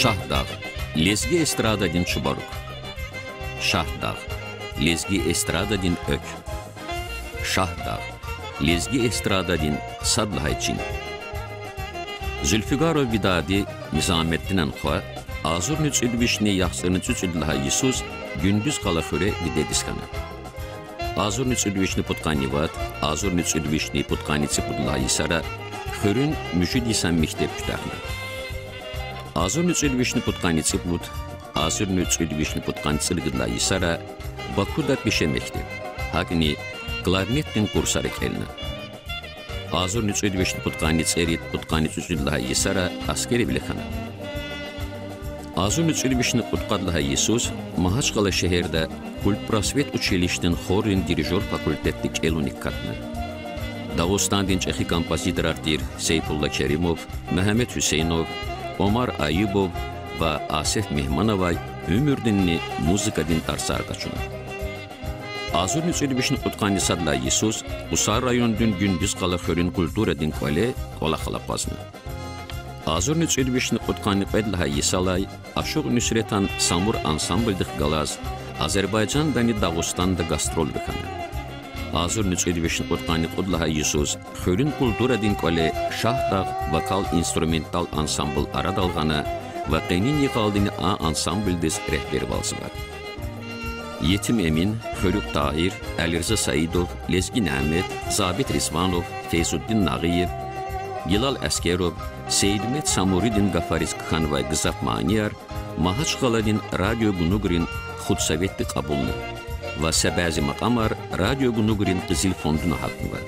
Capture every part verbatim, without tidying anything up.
Шагьдагъ. Лезги эстрададин чубарук. Шагьдагъ. Лезги эстрададин экв. Шагьдагъ. Лезги эстрададин сад лагьай чин. Зуьлфигъаров Видади Низаметдинан хва агъзурни кӀуьд вишни яхцӀурни цӀекӀуьд лагьай йисуз Гуьндуьз Къала хуьре дидедиз хьана. Агъзурни кӀуьд вишни пудкъанни вад, агъзурни кӀуьд вишни пудкъанни цӀипуд лагьай йисара хуьруьн муьжуьд йисан мектеб куьтягьна. Агъзурни кӀуьд вишни пудкъанни цӀипуд, агъзурни кӀуьд вишни пудкъанни цӀуругуд лагьай йисара Бакуда пеше мектеб, гьакӀни кларнетдин курсара кӀелна. Агъзурни кӀуьд вишни пудкъанни цӀерид, пудкъанни цӀекӀуьд лагьай йисара аскеривиле хьана. Агъзурни кӀуьд вишни кьудкъад лагьай йисуз Магьачкъала шегьерда культпросвет училищедин хоррин дирижёр факультетди кӀелуник катна. Дагъустандин чӀехи композиторар тир Сейфулла Керимов, Мегьамед Гьуьсейнов, Омар Айюбов ва Асеф Мегьмановай уьмуьрдинни музыкадин тарсар къачуна. Агъзурни кӀуьд вишни кьудкъанни сад лагьай йисуз Кьусар райондин Гуьндуьз Къала хуьруьн культурадин кӀвале кӀвалахал акъвазна. Агъзурни кӀуьд вишни кьудкъанни кьвед лагьай йисалай Ашукь Нуьсретан Самур ансамблдихъ галаз Азербайжандани Дагъустанда гастролриз хьана. Агъзурни кӀуьд вишни кьудкъанни кьуд лагьай йисуз хуьруьн культурадин кӀвале Шагьдагъ вокал-инструментал ансамбл арадал гъана ва къенин йикъалдини а ансамблдиз регьбервалзава. Етим Эмин, Хуьруьг Тагьир, Алирза Саидов, Лезги Нямет, Забит Ризванов, Фейзуддин Нагъиев, Гилал Аскеров, Сейидмет Самуридин гафариз кхьенвай гзаф манияр Магьачкъаладин радиогунугрин худсоветди кьабулна ва са бязи макьамар радиогунугрин къизил фондуна гьатнава.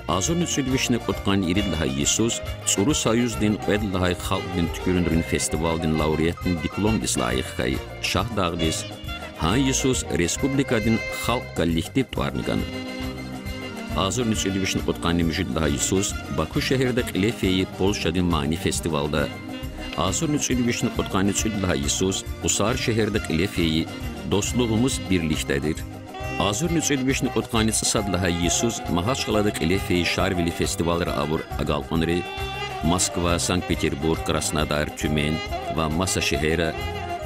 Агъзурни кӀуьд вишни кьудкъанни ирид лагьай йисуз ЦӀуру Союздин кьвед лагьай халкьдин туькӀуьрунрин фестивалдин лауреатдин дипломдиз лайих хьайи Шагьдагъдиз гьа йисуз республикадин халкь коллектив тӀварни гана. Агъзурни кӀуьд вишни кьудкъанни муьжуьд лагьай йисуз Баку шегьерда кьиле фейи Польшадин мани фестивалда, агъзурни кӀуьд вишни кьудкъанни цӀуд лагьай йисуз Кьусар шегьерда кьиле фейи Dostluğumuz birliktedir, агъзурни кӀуьд вишни кьудкъанни цӀусад лагьай йисуз Магьачкъалада кьиле фейи Шарвили фестивалра авур агалкьунри, Москва, Санкт-Петербург, Краснодар, Тюмень ва маса шегьерра,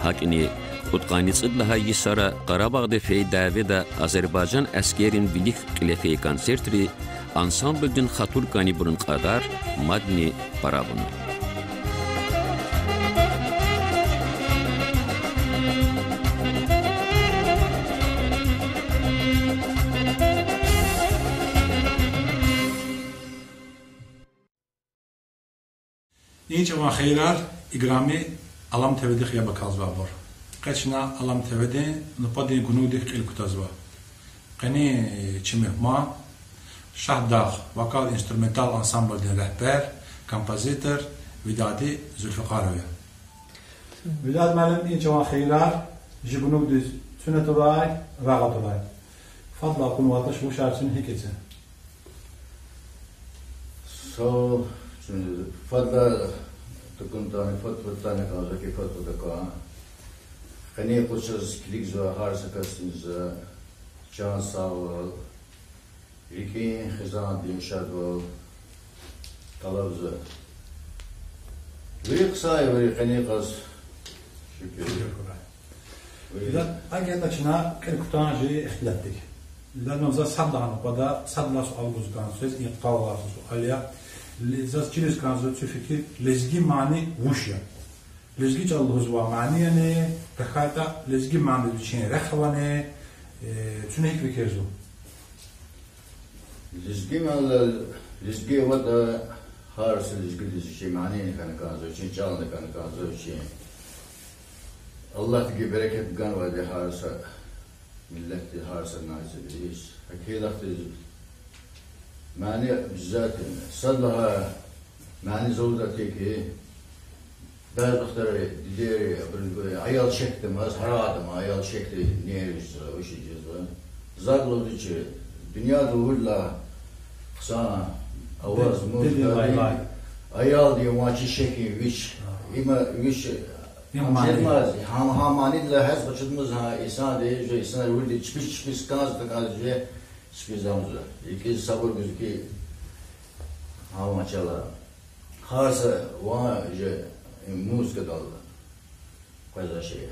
гьакӀни кьудкъанни цӀуд лагьай йисара Къарабагъда фейи дяведа Азербайжан аскеррин вилик кьиле фейи концертри ансамблдин хатур кӀанибурун кьадар мадни пара авуна. И чӀаван хийирар играми Алам ТВ-дихъ яб акалзавайбур. Къе чна Алам ТВ-дин нубатдин гунугдихъ кьил кутазва. Къенин чи мугьман Шагьдагъ вокал-инструментал ансамблдин регьбер, композитор Видади Зуьлфикъаров я. Видад муаллим, и чӀаван хийирар жи гунугдиз куьне тавурай, рагъ авурай. Фадлай акунватӀа, вучар куьн, гьикӀ я? Сав, чун фадлай такун тани, фад-фад тани кӀанзава хьи, фад-фад акун. Къенин юкъуз чаз килигзавай гьар са касдиз за чан сагъвал, рикӀин хизандин шадвал тӀалабзава. Вири хъсан я, вири къенин къаз шукур. Видад, агьейтӀа чна кьил кутан жи ихтилатдик. Видад, заз сад лагьай нубатда сад лагьай суал гуз кӀанзава, квез интикъал авай суал я. Ле-, заз чириз кӀанзава куь фикир, лезги мани вуч я? Лезги чӀал лугьузвай мани яни, тахьайтӀа лезги манидиз вичин рехъ авани, э, куьне гьикӀ фикирзава? Лезги манилай, лезги аватӀа, гьар са лезгидиз вичин манини хьана кӀанзава, вичин чӀални хьана кӀанзава, вичин. Аллагьди берекат ганвайди гьар са миллетдиз, гьар са нациядиз. Гьакӏ хьайила, мани биззат, сад лагьай мани за лугьузвайди хьи, бязи вахтара дидейри, абуру аял шехьдамаз, гьар адам аял шехьди нервзава, вучиз жезва. Зак лугьузвайди хьи, дуьньяда виридалай хъсан аваз, музыка, аялдин ванци шехьин вич, има вич, гьам манидилай гьяз къачудмаз, гьа инсанди, жи инсан вирида чпиз, чпиз кӀанзава, кӀанзава, жи чпиз амзва. РикӀиз сабур гуз хьи, гьа ванцелай. Гьар са ван жи Музыкадал къвезвай шиир.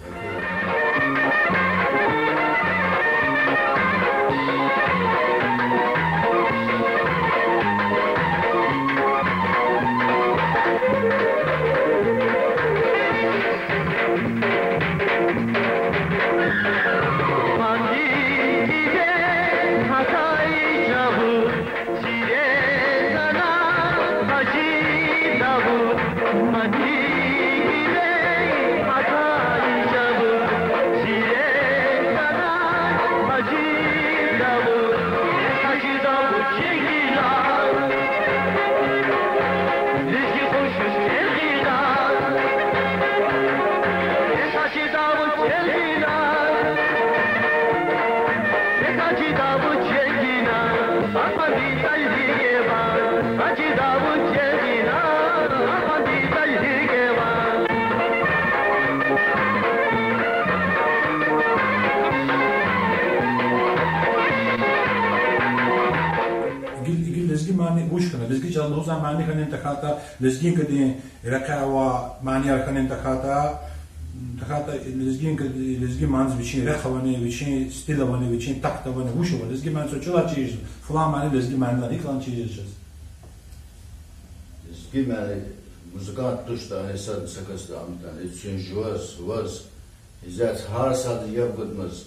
Гила, гила лезги мани вуч хьана? Лезги чӀалал лугьузвай мани хьанани, тахьайтӀа лезгинкадин рекье авай манияр хьанани, тахьайтӀа, тахьайтӀа лезгинка, лезги маниз вичин рехъ авани, вичин стиль авани, вичин такт авани, вуч ава? Лезги мани цо чӀалал чириз, флан мани лезги мани лагьана, икьван чириз чаз. Лезги мани музыкант туштӀани, сад са касдани, амтани, ицин жуваз, ваз, изят гьар сад яб гудмаз,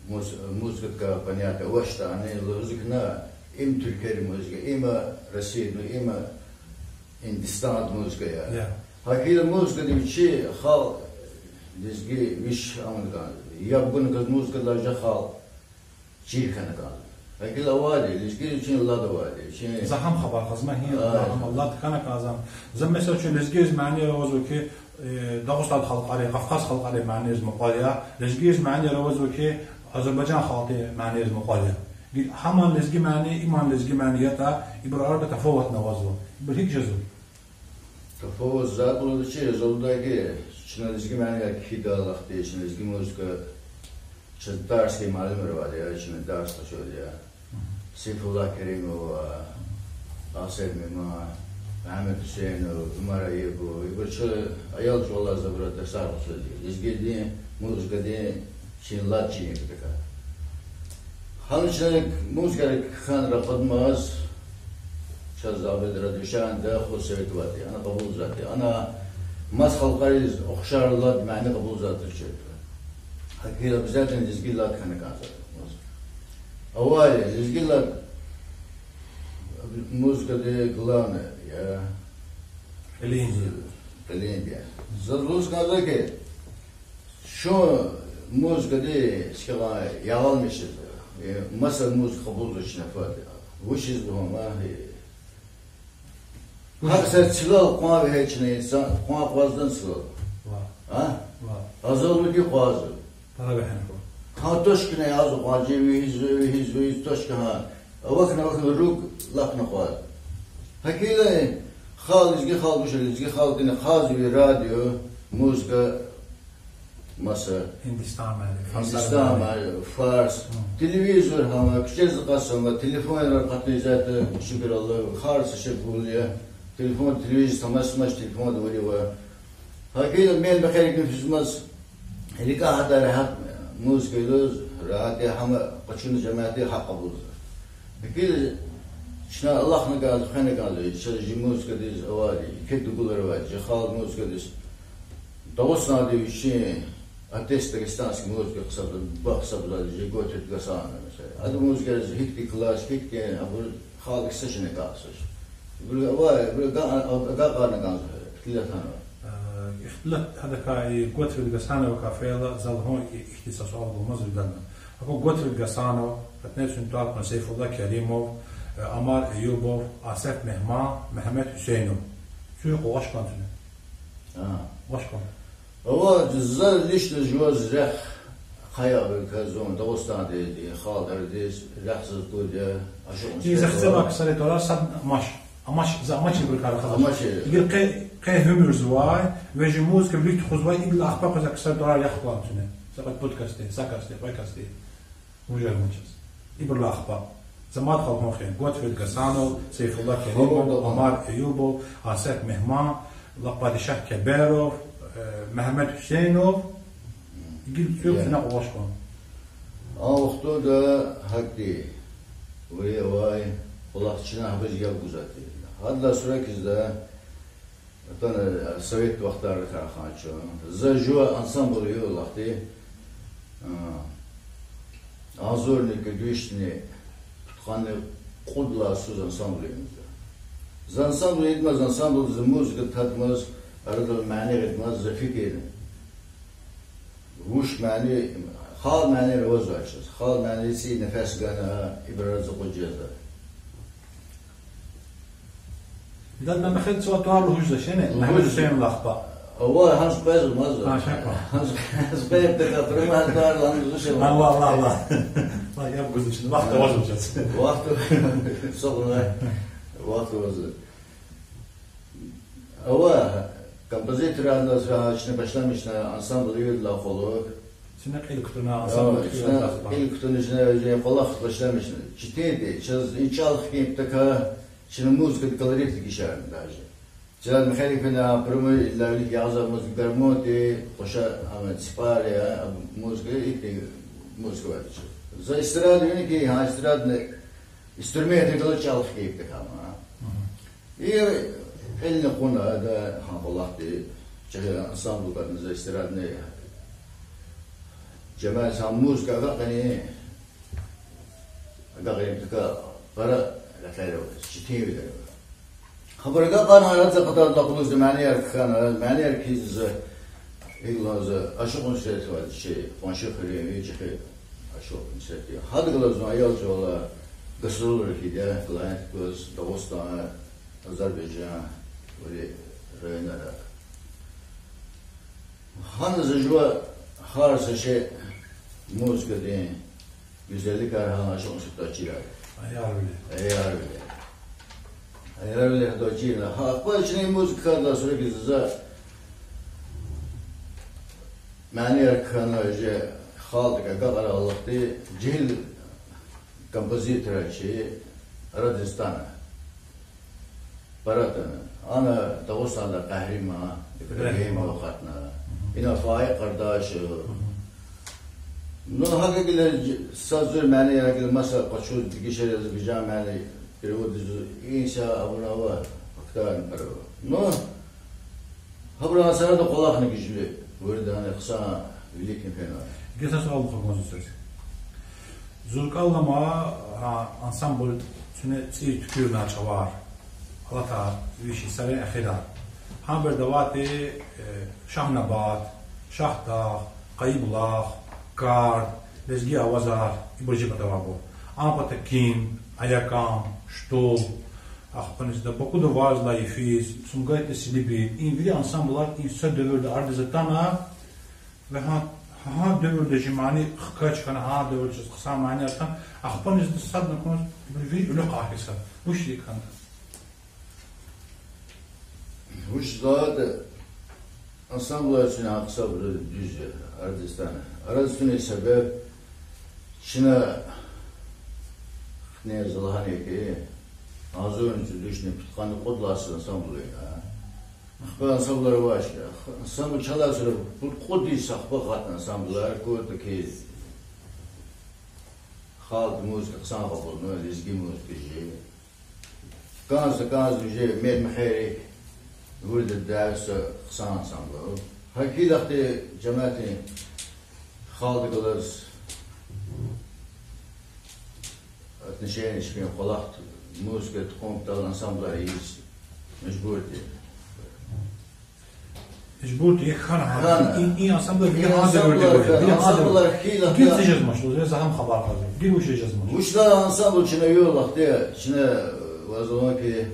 муз-, музыкадикай понятие авачтӀани, лугьуз хьана, им туьрквейрин музыка, им Россиядин, им Гьиндистандин музыка я. Гьакӏ хьайила музыкади вичи халкь, лезги виш амукьда, яб гуна кӀанзава музыкадилай жа халкь чир хьана кӀанзава. Гьакӏ хьайила авайди, лезгиди вичин лад авайди, вичин... За гьам хабар кьазма, гьи, а, гьам лад хьана кӀанзава. За, месела, чун лезгийриз манияр авазва хьи, э, Дагъустан халкьарин, Кавказ халкьарин манириз мукьвал я, лезгийриз манияр авазва хьи, Азербайжан халкьдин манириз мукьвал я. Гьаман лезги мани, иман лезги мани ятӀа, ибур арада тафаватни авазва. Ибур гьикӀ жезва? Тафават за кьулда чи, за лугьудай хьи, чна лезги манияр кхьидайла ахпа, чна лезги музыка, чаз дарс гайи муаллимар авайди я, чна дарс къачурди я. Сейфуллагь Керимов ава, Асеф Мегьман, Мегьамед Гьуьсейнов, Умар Айюбов, ибур чи аял чӀавалай за абуру дарсар къачурди я. Лезгидин музыкадин чи лад чирин патахъай. Гьана чна музыкаяр кхьин рахадмаз, чаз Абед Радушанди хуьруьн совет авайди, ана кьабулзавайди, ана маса халкьариз ухшар лад мани кьабулзавайди туш. Гьакӏ хьайила обязательно лезги лад хьана кӀанзава. Авай лезги лад музыкадин главное я. Кьилин я. Кьилин я. Заз лугьуз кӀанзава хьи, чун музыкади сикьан ягъалмишзава. Э, маса музыка кьабулзава чна фад. Вучиз лугьун, а, э, гьар са цлал къван вегьей чна инсан, къван акъвазда цлал. Ва. А? Ва. Азалуги къвазва. Пара вегьена ква. Гьа, точкани язва къван, жи вегьизва, вегьизва, вегьизва, точка гьа. Авахьна, авахьна руг лахна къваз. Гьакӏ хьайила халкь, лезги халкь, вуч лезги халкьдини хъвазва ви радио, музыка, маса. Гьиндистан мани, фарс Гьиндистан мани. Мани, фарс. Гьм. Телевизор гьама, куьчериз акъатзава, телефонар акъатна, изята шукур Аллагь, гьар са шей гуьл я. Телефон, телевизор тамашмаш, телефонда вири ава. Гьакӏ хьайила мел мехъерикни физмаз, рикӏе гьадай регьят музыка лугьуз, регьят я, гьама къачуна жемятди гьакьабуз. Гьакӏ хьайила чна алахъна кӏанзава, хвена кӏанзава, чаз жи музыкадиз авайди, еке дугулар авайди, жи халкь музыкадиз. Дагъустанда вичин отец дагестанской музыки гьисаб-, ба гьисабзавайди жи Готфрид Гасанов, месела. Адан музыкадиз гьихьтин классика, гьихьтин абур халкь са шейни кӏанзавач. Ибур авай, ибур ага-, агакьарна кӏанзава, ихтилат гьанва. Э, ихтилат гьадакай, Готфрид Гасановакай фейила, за лугьун, и-, ихьтин са суал гумаз виданна. Аку Готфрид Гасанов, Патнецин тӏвар кьуна Сейфулла Керимов, э, Амар Эюбов, Асеф Мегьман, Мегьамед Гьуьсейнов. Цуьн къугъваш кӏан туна? А. Къугъваш кӏан. Ава, за лично жуваз рехъ хъая, квез лугьун, Дагъустандин халкьариз рехъ заз гуд я, ашукьна. И за хцебай ксари тӏварар сад амач. Амач, за амач ибурукай рахаз. Амач. Игер къе, къе уьмуьрзавай, вежи музыка вилик тухузвай, идалай ахпа квез а ксари тӏварар яхъ кӏан туна. Са кьвед-пуд касди, са касди, кьве касди. Вужар ман чаз. Ибурулай ахпа. За мад халкьун хьи: Готфрид Гасанов, Сейфулла Керимов, Амар Эюбов, Асеф Мегьман, Ла Падишагь Кеберов, э, Мегьамед Гьуьсейнов, гила цуьк Я. цуьна къугъваш хьун. А вахтунда гьакӀди вири авай, кӀвалах чна гьабуруз яб гузвайди. Гьадалай сура хьиз, атана, э, совет вахтара рахана чун. За жува ансамбль я лагьайди, а, агъзурни кӀуьд вишни пудкъанни кьуд лагьай йисуз ансамбль ийин за. За ансамбль ийидамаз, ансамблда за музыка тадамаз, арадал мани гъидамаз за фикирна. Вуч мани, халкь манияр авазвай чаз. Халкь мани цӀийи нефес гана, ибур арадиз акъудиз жезва. Идан мехъер цава тӀвар лугьуз жезвач, яни? Мегьамед Гьуьсейнован ахпа. Ава, гьаниз къвезва ман за. Гьа, шакӀа. Гьаниз, гьаниз къвезватӀа, прямой тӀвар лугьуз жезвач. Ва, ва, ва, ва. Ва, яб гузвач, вахт авазва чаз. Вахт, сагъ хьуй, вахт авазва. Ава, композиторар галаз чна башламишна ансамбль ийидалай кьулухъ. Чна кьил кутуна, ансамбль чна кьил кутуна, чна кьулухъ башламишна. Четинди, чаз и чӀал хкин патахъай чна музыкадин колорит дегишарна даже. Чаз мехъерик фена прямой, ила вилик ягъзавай музыка, гармонди къуша, ама ципар я, а музыка, ихьтин музыка авайди чаз. За эстрада вини хьи, гьа эстрадный инструментар галаз чӀал хкин патахъай ама. И кьилни кьуна, ада гьа кӀвалахди, чи ансамбль кӀватӀна за эстрадный, жемят са музыка агакьарин, агакьарин патахъай пара рекьер ава, четинвилер ава. Гьабур агакьарна, арадиз акъатайдалай кьулухъ за манияр кхьена, манияр кхьиз за, икӀ лагьана за, ашукьун светвал чи, къунши хуьруьн, ви чӀехи ашукьун свети. Гьадахъ галаз зун аял чӀавалай гастролра фида, Глент гваз, Дагъустан, Азербайжан, вири районара. Гьана за жува гьар са шей музыкадин гуьзелликар гьана ашукьун светда чирай. Аярвиле. Аярвиле. Аярвиле гьада чирна. Гьа, ахпа чна и музыка кхьайдалай сура хьиз за манияр кхьена, же халкьдик агакьаралди, жегьил композитор чи арадиз атана. Пара атана. Ана Дагъустанда Къагьриман Ибрагьимов акъатна. Ина Фаикь Къардашев. Ну, гьакӀ гила са зур манияр гила маса къачуз дегишариз гижан мани переводиз инса абур ава, актарни пара ава. Ну, гьабурун сарада кӀвалахни гижлу, виридани хъсан виликни фена. Гила са суал гуз кӀанзава заз. Зур кӀвалах ама, а, ансамбль чна цӀийиз туькӀуьрна чӀавар. Алатай виш йисарин эхирай. Гьабур давати, э, Шагьнабат, Шагьдагъ, Къайибулах, Кард, Лезги авазар, ибур жи патав авур. Ам пата Ким, Аякам, Штул, ахпа низ да Бакуда варз лагьай Йифиз, Сумгайтда Силибин, и вири ансамблар и са девирда арадиз атана, ва гьа, гьа девирда жи мани хкаж хьана, гьа девирда жи хъсан манияр атана, ахпа низ да садни акуниз, ибур вири уьлуьгъ хьиз хьана. Вучиз икӀ хьана? Вучиз лагьайтӀа, ансамблар чна гьакӀ сабур дуьз я, арадиз атана. Арадиз атунин себеб чна, хънин за лагьана хьи, агъзурни кӀуьд вишни пудкъанни кьуд лагьай йисуз ансамбл ийин. Ахпа ансамблар авач. Ансамбл чалай сура пуд-кьуд йис ахпа акъатна ансамблар, кутуна хьи, халкь музыка хъсан кьабулна, лезги музыка жи. Кӏанзава, кӏанзава, уже мед-мехъерик, вирида дяве са хъсан ансамбл. Гьа килигди жемятдин халкьдихъ галаз отношение чпин кӏвалах, музыка тухун патал ансамблар ийиз мажбур тир. Мажбур тир, хьана, хьана. Хьана. И, и ансамблар вири гьа девирда авайди я, вири гьа девирда. Ансамблар хьайила гила гьа- жезмач, за гьам хабар кьазва. Гила вуч жезмач. Вучда ансамбл чна югъ вахте, чна, э, ваз лагьана хьи,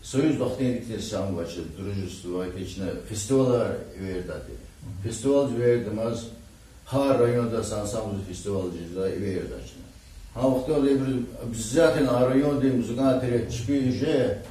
Союз вахтунда ихьтин сам авачир, дружество, хьи чна фестивалар эвердайди. Фестивал эвердамаз, гьар районда са ансамблдиз фестивал жезва, эвердай чна. Гьа вахтунда ибур обязательно а райондин музыкантри чпи уже,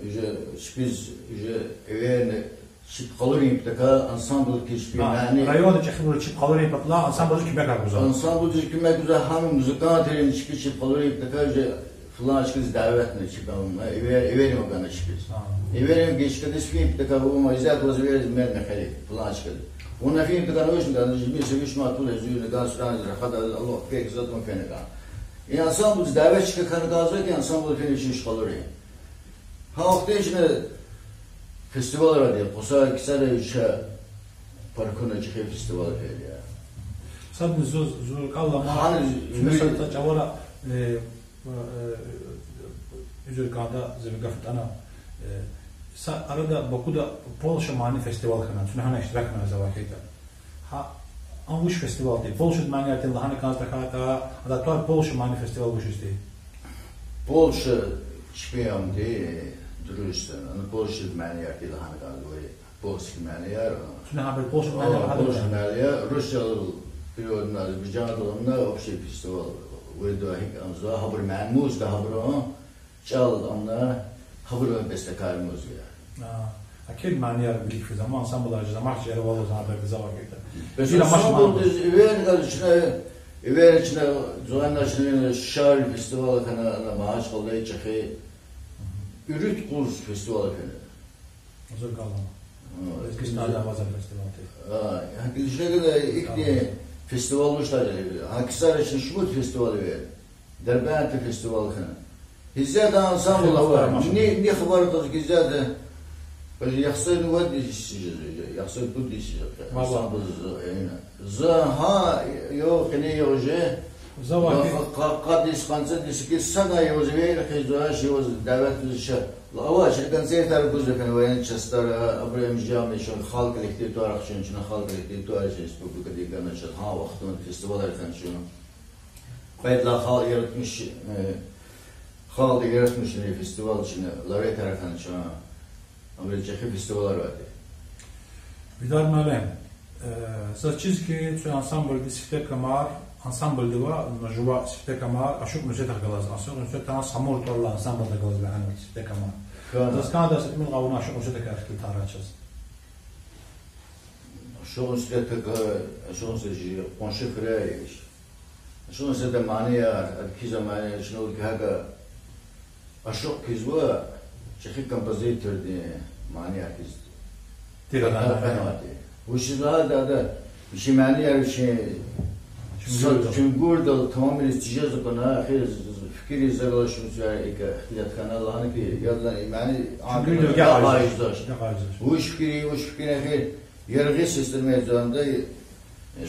уже чпиз, уже эверна, чпи къалурун патал ансамблдиз чпи, а, мани. Районда чӏехибуру чпи къалурун патал ансамблдиз куьмекар гузва. Ансамблдиз куьмек гузва, гьам музыкантрини чпи чпи къалурун патал уже План чкадиз дявет авуна чпин, эвер, эверин вагана чпиз. Эверин гишкадиз фин патахъай вуна, иззат ваз эвер мер мехъерик, план чкадиз. Вуна фин патахъай вуч гана, жи миса виш ман пул эзуьрна гана, суран рахада, Аллагь, пек затун фена гана. И ансамблдиз дявет чка хьана кӀанзава хьи, ансамблдиз фин вичин иш къалури. Гьа вахтунда чна фестивалрайди, Кьусар, Кицари, вичин паркуна чӀехи фестивал фейила. Садни зу-, зуркӀалама, гьана чна зури са чӀавара, э, э, уьзуьр кӀанда, зи гаф атӀана, э, са арада Бакуда Польша мани фестивал хьана, чна гьана иштиракна за вахида. Гьа, ам вуч фестивал тир? Польшадин манияр тир лагьана кӀанзава тахьайтӀа, ада тӀвар Польша мани фестивал вучиз тир? Польша чпин ам тир, дружественный, ана Польшадин манияр тир лагьана кӀанзава, польский манияр. Чна гьабур Польшадин манияр, Польшадин манияр, русчал переводна, азербайжандал ана общий фестивал, вирида гьикӀ кӀанзава, гьабур мани муз да гьабурун, чӀал амна, гьабурун бестекар муз я. А, а кхьей манияр вилик физ, амма ансамблар жез, амач жер валаз гьабурди за вахида. Бес ансамблдиз эвер гьа чна, эвер чна, зугъана чна Шарль фестивал хьана, ана Магьачкъалада чӀехи. Уьруьд къуз фестивал хьана. ЗуркӀалама. Лезгистанда авазва фестивал тир. А, гьа, гила жегада ихьтин фестивал вуч ятӀа, гьа Кицари чна шумуд фестивал эвер. Дербентда фестивал хьана. Гьиззяда ансамбл ава, ни, ни хабар кьаз гьиззяда, яхцӀурни вад йис жез, яхцӀурни пуд йис жез, ансамбл за, э, за гьа, югъ, къене югъ жез, за вахт къа-, къа-, къад йис, къанцад йис хьиз садан югъ жез, вири хьиз зураш югъ жез, дявет жез ша. Ава чи концертар гузвай хьана военный частьдал, абуру МЖМ, чун халкь коллектив тӀвар хьана чун, чна халкь коллектив тӀвар хьана чун, республикадин гана чун, гьа вахтунда фестивалар хьана чун. Кьвед лагьай халкь яратмиш, э, халкьдин яратмишунрин фестивал чна, лауреатар хьана чун. Абуру чӀехи фестивалар авайди. Видад муаллим, э, заз чиз хьи, куь ансамблдиз сифте камар, ансамблдивай жува сифте камар Ашукь Нусретахъ галаз, Ашукь Нусретан Самур тӀвар алай ансамблдихъ галаз лагьанва сифте камар. Заз кӀанда са тӀимил кьван вуна Ашукь Нусретакай ихтилатар чаз. Ашукь Нусретакай, Ашукь Нусрет жи къунши хуьряй я. Ашукь Нусретан манияр, ада кхьизвай манияр, чна лугьуда хьи, гьакӀа ашукь хьизва, чӀехи композитордин манияр хьиз. Тир ада. Вучиз лагьайтӀа ада вичин манияр, вичин чуьнгуьрдал, чуьнгуьрдал тамамиз тежез акуна, эхир фикириз за галаз шумсуяр икӀ ихтилат хьана, лагьана хьи, ядлан и мани чуьнгуьрдал агакьарзавач. Агакьарзавач. Вуч фикир, вуч фикир, эхир яргъи сестра мецванда,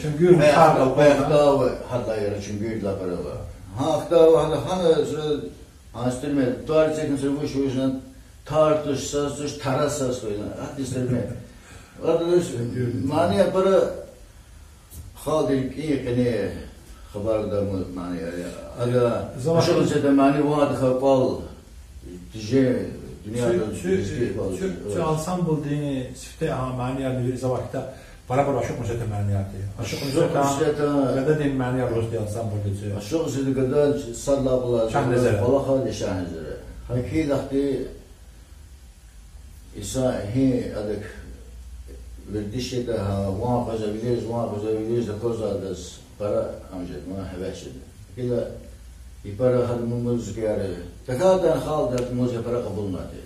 чуьнгуьр къе-, къе-, къе-, гьадалай яра чуьнгуьрдал пара ава. Гьа, хтава гьана, гьана сура гьа инструмент, тӀвар эцигна сура вуч, вуч лагьана, тар туш, саз туш, тара саз хьуй лагьана, гьа инструмент. Ада мани пара халкьдин рикӀин къене хабардар мани я. Ада Ашукь Нусретан мани ван тахьай кӀвал, тежер, дуьньяда лезги кӀвал. Куь ансамблдин сифте гьа манияр вири за вахида парабур Ашукь Нусретан манияр тир. Ашукь Нусретан, гададин манияр лугьуз тир ансамблдиз. Ашукь Нусретан гада сад лагьай кӀвале, Шагьназара. Квалахалди Шагьназара. Гьа ихьтин вахтунда инсан гьи адак вердиш жеда, гьа, ван къвезвай вилериз, ван къвезвай вилериз аквазвайдаз пара ам жеда, ван гьевес жеда. Гила и пара гьадан музыкаяр, тахьайтӀа халкьдин музыка пара кьабулнавайди.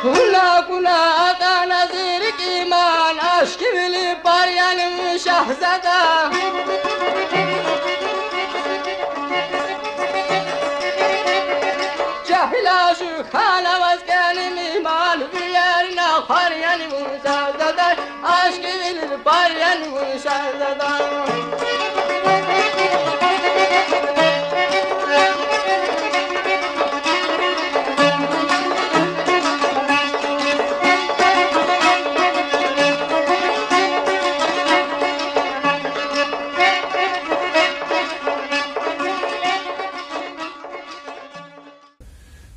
Гьуна куна атӀана зи рикӀ иман, ашкъивили баряним шагьзада. Жагьил ашукь хьанаваз кӀаним иман, виярна хваряним шагьзада. Ашкъивили баряним шагьзада.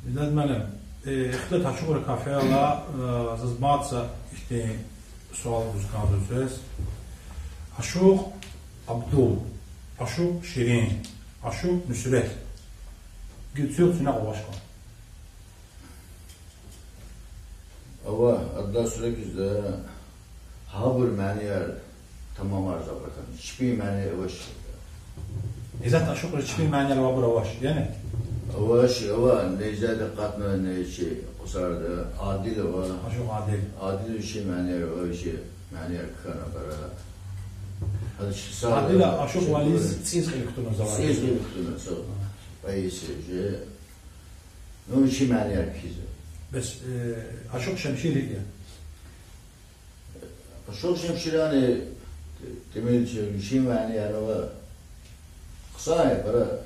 Видад муаллим, Ихтилат ашукьрикай фейила, заз мад са ихьтин суал гуз кӀанзава квез. Ашукь Абдул, ашукь Ширин, ашукь Нусрет. Гила цуьл цуьна авач кван. Ава, адалай сура куьзда, гьабур манияр тамамарзавайбур хьана, чпин мани авач. Исятда ашукьриз чпин манияр авайбур авач, яни? Авач, ава, не зяда къатна не чи кьусарда, Адил ава. Ашукь Адил. Адил вичин манияр ава, вичи манияр кхьена пара. Гьада чи са Адила ашукьвализ цӀийиз кьил кутуна завай. ЦӀийиз кьил кутуна, са. Паиси же. Ну, вичин манияр кхьизва. Бес, э, ашукь Шемшир гьикӀ я? Ашукь Шемширани, тӀимил чи вичин манияр ава. Хъсан я пара.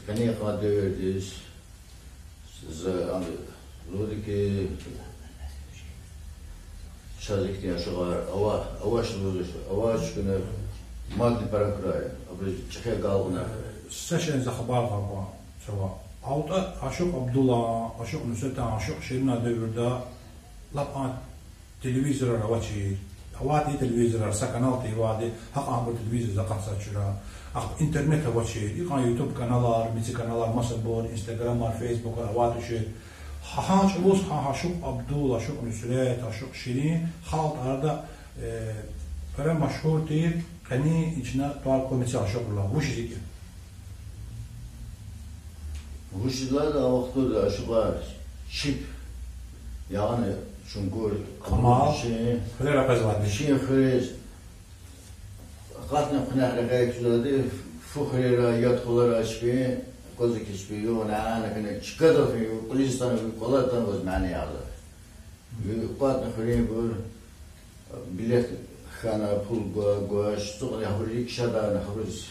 Къенин къад девирдиз, за, ам, лугьуди хьи, чаз ихьтин ашукьар ава, авач лугьуз, авач хьана, мадни пара хьурай, абуруз чӀехи агалкьунар. Са шейни за хабар гъайи кьван чавай. АлтӀа ашукь Абдулан, ашукь Нусретан, ашукь Ширинан девирда лап а телевизорар авачир. Авайди телевизорар, са канал тирвайди, гьакьван абур телевизордиз акъатзавай чира. Ахпа интернет авачир. Икьван ютуб каналар, мици каналар масабур, инстаграмар, фейсбукар авайди тушир. Гьа, гьа чӀавуз гьа ашукь Абдул, ашукь Нусрет, ашукь Ширин халкьдин арада, э, пара машгьур тир, къенин и чна тӀвар кьур мици ашукьрилай. Вучиз икӀ я? Вучиз лагьайтӀа а вахтунда ашукьар чип, яни чунгур, кьамал, вичин хуьрера къвезвайди. Вичин хуьруьз акъатна куьнахъ рекье куьзавайди, фу хуьрера, яд къвалера чпин, аквазва хьи чпин югъ-нянихъ хьана чкадал фин, кьулиз атана, кӀвале атанваз мани язва. Ви акъатна хуьруьнбур, билет хьана, пул гва-, гвач, ацукьна гьабур рикӀ шадарна, гьабуруз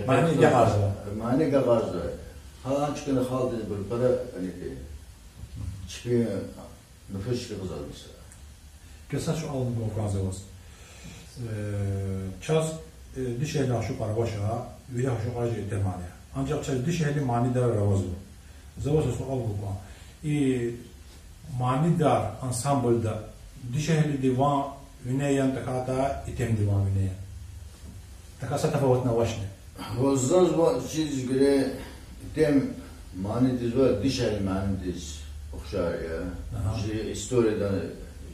мани агакьарзава. Мани агакьарзава. Гьа чкана халкьдиз абур пара кӀани тир. Чпин нуфус чӀугвазва мисал. Квез са суал гун кӀанзава ваз. Э, чаз, э, дишегьли ашукьар авач, вири ашукьар жи итимар я. Анжах чаз дишегьли манидарар авазва. За ваз са суал гун кӀан. И Манидар ансамблда дишегьлиди ван вине яни, тахьайтӀа итимди ван вине я? ТахьайтӀа са тафаватни авачни? Ва заз ва чиз гуьре итим манидиз ва дишегьли манидиз ухшар я. Жи историяда,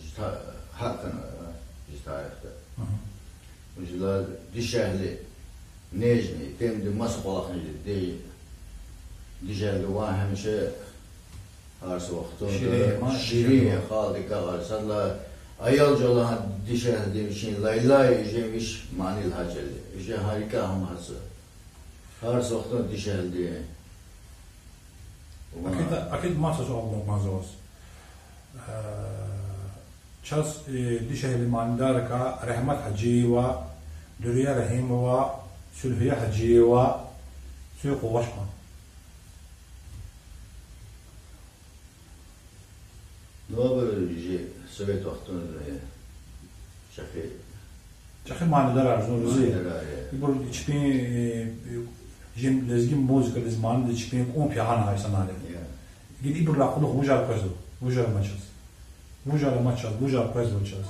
жи та-, гьакӀ хьана, жи тарихда. Жила дишегьли нежный, итимди маса кӀвалахни жеди, дишегьли ван гьамиша гьар са вахтунда ширин я, халкьдик агъар. Садлагьана аял жал лагьана дишегьлидин вичин лайлай, жи вич мани лагьай чӀал я. Жи гьа рикӀе гьам гьатзава. Гьар са вахтунда дишегьлидин. Акид, акид, маса суал гун кӀанзава ваз. Э, чаз, э, дишегьли манидаррикай Регьмет Гьажиева, Дуьрия Рагьимова, Суьлгьие Гьажиева, цуьк къугъваш кьан. Ну, абур жи совет вахтунда чӀехи, чӀехи манидарар, зун рузи. Манидарар я. Ибур чпин, э, жи лезги музыкадиз манидиз чпин кьун пягьанай санани. Гила ибурулай кьулухъ вужар къвезва, вужар ама чаз. Вужар ама чаз, вужар къвезва чаз.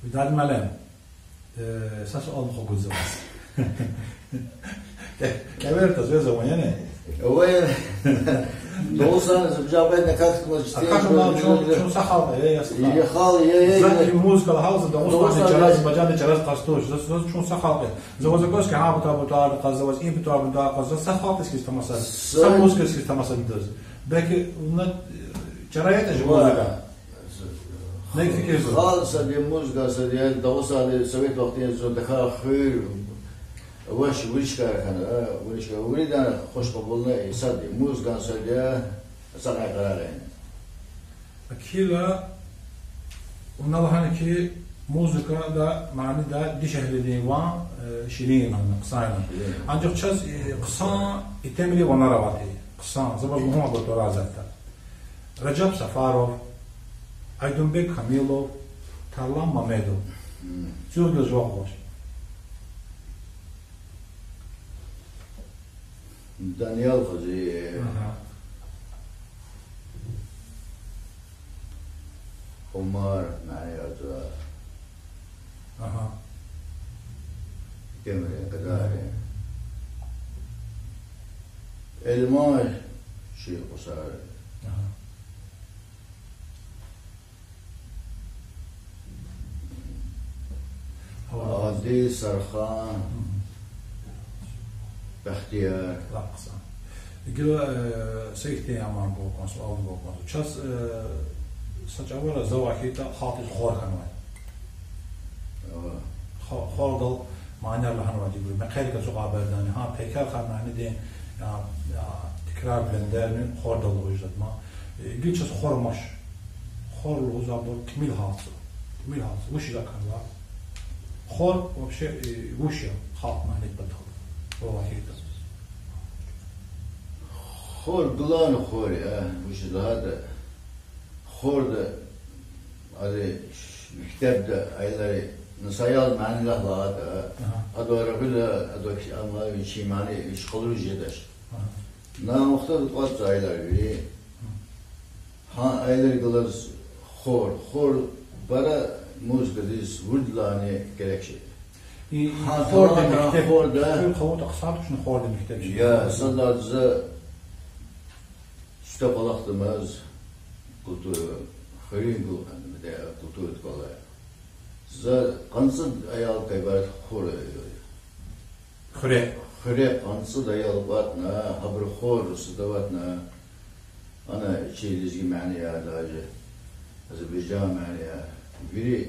Видад малем. Э, са суал муха гузва. Кевер таз веза ван, яни? Вай, Дагъустан, Азербайжан, вай, на как мы А как чтим, мы, чун, чун са халкь я, я, я, я. Или халкь я, я, За я. И музыка гьалза Дагъустан Дагъустан чараз, я. Бажанди чараз къастуш. За, за чун са халкь я. За ваз гуз ки гьа бутар, бутар, къаз за ваз и бутар, бутар, къаз за са халкь хьиз тамаша. Са Са музыка хьиз тамаша дидаз. Белки, вуна, э, чара ятӀа жи Ва. музыка. Нек фикирзава. Халкь сад я, музыка сад я, Дагъустанда совет вахтунда зун тахьай хуьр, ваш виришкар хьана, а, виришкар, виридан хуш кьабулна, и сад я, музыка сад я, са гъай къарагъин. Акила, вуна лагьана ки, музыкада, манида дишегьлидин ван, э, ширин я, хъсан я. Ширин. Анжах чаз, э, хъсан итимвилин ванер авайди. Хъсан, за ваз лугьун абур тӀвар ятӀа. Ражаб Сафаров, Айдунбек Камилов, Тарлан Мамедов. Мм. Цуьгъда жуван хъваш. Даниял Хази. Ага. Умар, Наяза. Ага. Темрин, Кадари. Эльман, Ширхусар. Ага. Адил, Сархан, Бахтияр. Лап хъсан. Гила, э, са ихьтин аман балкӀан, суал балкӀан. Чаз, э, са чӀавара завай хьайитӀа халкьдиз хор хьанвай. Ава. Хо-, хордал манияр лагьанвайди гуй. Мехъерик ацукьарбердани, гьа, пекер хьана манидин, я, я, тикрар бендерни хордал лугьуз жедатӀа. Э, гила чаз хор амач. Хор лугьуз абур тӀимил гьалцу. ТӀимил гьалцу. Вучиз хьанва? Хор вообще, э, вуч я халкь манидин патал? Валлагь, хьайитӀа. Хор, главный хор я, вучиз лагьайтӀа хорда, ари, мектебда аялри, ну, са аял мани лагьайтӀа, Ага. адавай регъуьла, адавай ки-, ама вичин мани вич къалуриз жедач. Ага. На вахтар кӀватӀзава аялар вири. Гьа аялрихъ галаз хор, хор пара музыкадиз виридалайни герек шей. И, и Гьа хордин талантар мектеб, хорда. Хуьр хъавуртӀа хъсан тушни хордин мектеб чи? Я, садаза Сифте кӀвалахдамаз культура, хуьруьн гу-, культура кӀвале. За къанцӀад аялдикай ибарат хур я. Хуьре? Хуьре къанцӀад аял кӀватӀна, гьабуру хор садаватна, ана чи лезги манияр, даже азербайжан манияр. Вири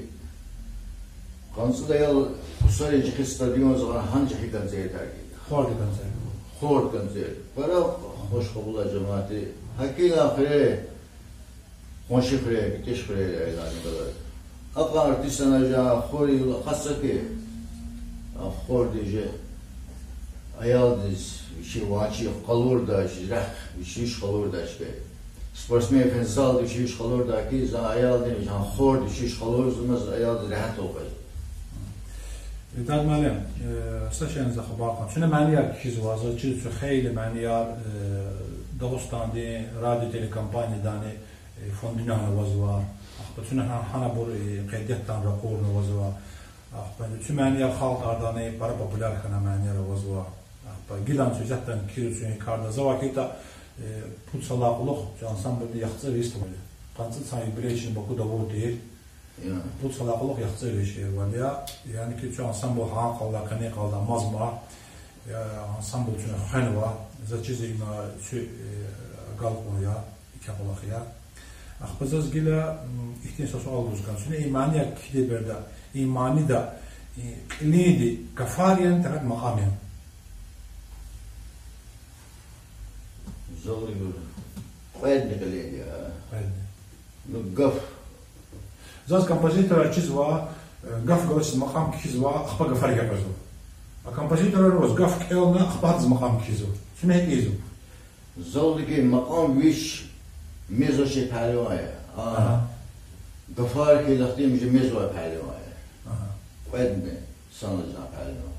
къанцӀад аял Хусари чӀехи стадионза гъана гьана чӀехи концертар гайи. Хордин концерт. Хордин концерт. Пара хуш кьабулай жемятди. ГьакӀ хьайила хуьре, къунши хуьре, ГтӀиш хуьре аяларни галаз. Акьван артистар жа хуьре акъатзава хьи, а хорди жи аялдиз вичин ванцихъ къалурдач, рехъ вичивич къалурдач хьи. Спортсмен фензалди вичивич къалурдай хьи, за аялдин, за хорди вичивич къалурзамаз аялдиз регьятвал къвез. Илдар муаллим, э, са шейни за хабар кьан. Чна манияр кхьизва, заз чиз чу хейлин манияр, э, Дагъустандин радиотелекомпаниядани, э, фондуни авазва. Ахпа чна гьа-, гьанабур, э, къейддатдани ракъурна авазва. Ахпа чу манияр халкьдиндани пара популяр хьана манияр авазва. Ахпа гилан чу исятдани кхьизва чун и карда. Завай хьайитӀа, э, пуд йисалай кьулухъ чун ансамблди яхцӀур йис авайди я. КъанцӀад йисан юбилей чна Бакуда авурди тир. Я. Пуд йисалай кьулухъ яхцӀур йис авайди я. Яни ки чун ансамбл гьа къалда, къени къалда амазма. Я, ансамбл чна хвенва. Заз чиз има цуь, э, агалкьун я, икӀ кӀвалах я. Ахпа заз гила, м, ихьтин са суал гуз кӀан. Чна и манияр кхьидай береда, и манида, и кьилинди гафар яни, тахьайтӀа макьам яни? Зал ибур кьведни кьилинди я. Кьведни. Ну, гаф. Заз композиторар чизва, э, гаф галачиз макьам кхьизва, ахпа гафар гекъвезва. А композиторар ваз гаф кӀелна, ахпа адаз макьам кхьизва. Чна гьикӀ ийизва? Залдик макьам вич мез авачир пагьливан я. А, Ага. гафар хьайила хьтин вич мез авай пагьливан я. Ага. Кьведни санал жезвай пагьливан.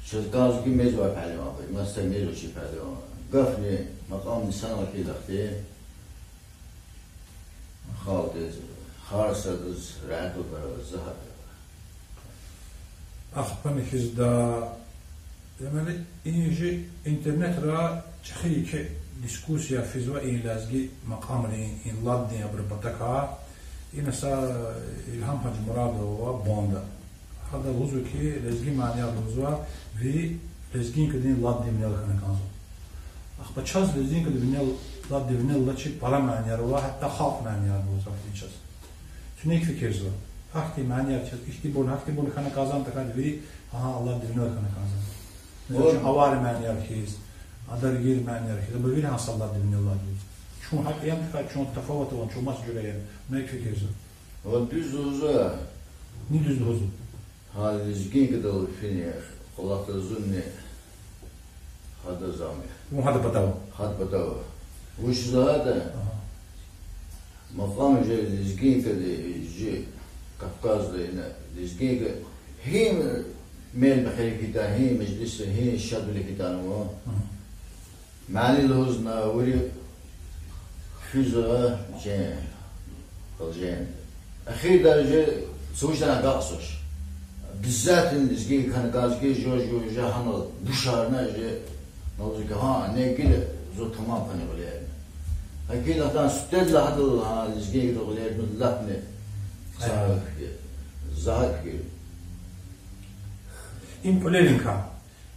Чаз кӀанзава хьи мез авай пагьливан, маса мез авачир пагьливан. Гафни, макьамни санал хьайила хьтин, халкьдиз, гьар садаз регьятвал пара за гьакӀ. Ахпани хьизда, демели, и жи интернетра чӀехи еке дискуссия физва и лезги макьамрин, и ладдин абурун патахъай. Ина са Илгьам Гьажимурадова ава Бонда. Гьада лугьузва хьи, лезги манияр лугьузва, вири лезгинкадин ладдин винел хьана кӀанзава. Ахпа чаз лезгинкадин винел, ладдин винел алачир пара манияр ава, гьатта халкь манияр лугьузва ахьтин чаз. Чун икӀ фикирзава. Гьахьтин манияр чаз ихьтинбурни, гьахьтинбурни хьана кӀанзавани тахьайтӀа вири гьа ладдин винел хьана кӀанзава. Мисал, чун авар манияр хьиз, адар гъейри манияр хьиз, абур вири гьа са ладдин винел алайди я. Чун гьакӀ яни тахьайтӀа чун тафават авани, чун маса жуьре яни, вуна икӀ фикирзава. Ва дуьз лугьузва. Ни дуьз лугьузва? Гьа лезгинкадал фин я, кӀвалахда зунни гьада зам я. Вун гьада патав? Гьада патав. Вучиз лагьайтӀа, макьам жи лезгинкади, жи Кавказда ина лезгинка гьим мел-мехъерик хьайитӀани, гьим межлисда, гьим шадвилик хьайитӀани вун мани лугьузна вири физва чи положениеда. Эхирдай жи са вуч ятӀани агакьзавач. Обязательно лезгинка хьана кӀанзава хьи, жо, жо, жо гьанал бушарна жи, лугьузва хьи, гьа, ина гила зун тамам хьана кӀвалерна. Гьа гила атана сифтедилай гьадал, гьа, лезгинкадал кӀвалерна лапни са фикир, за гьа фикир. Им кӀвалерикай.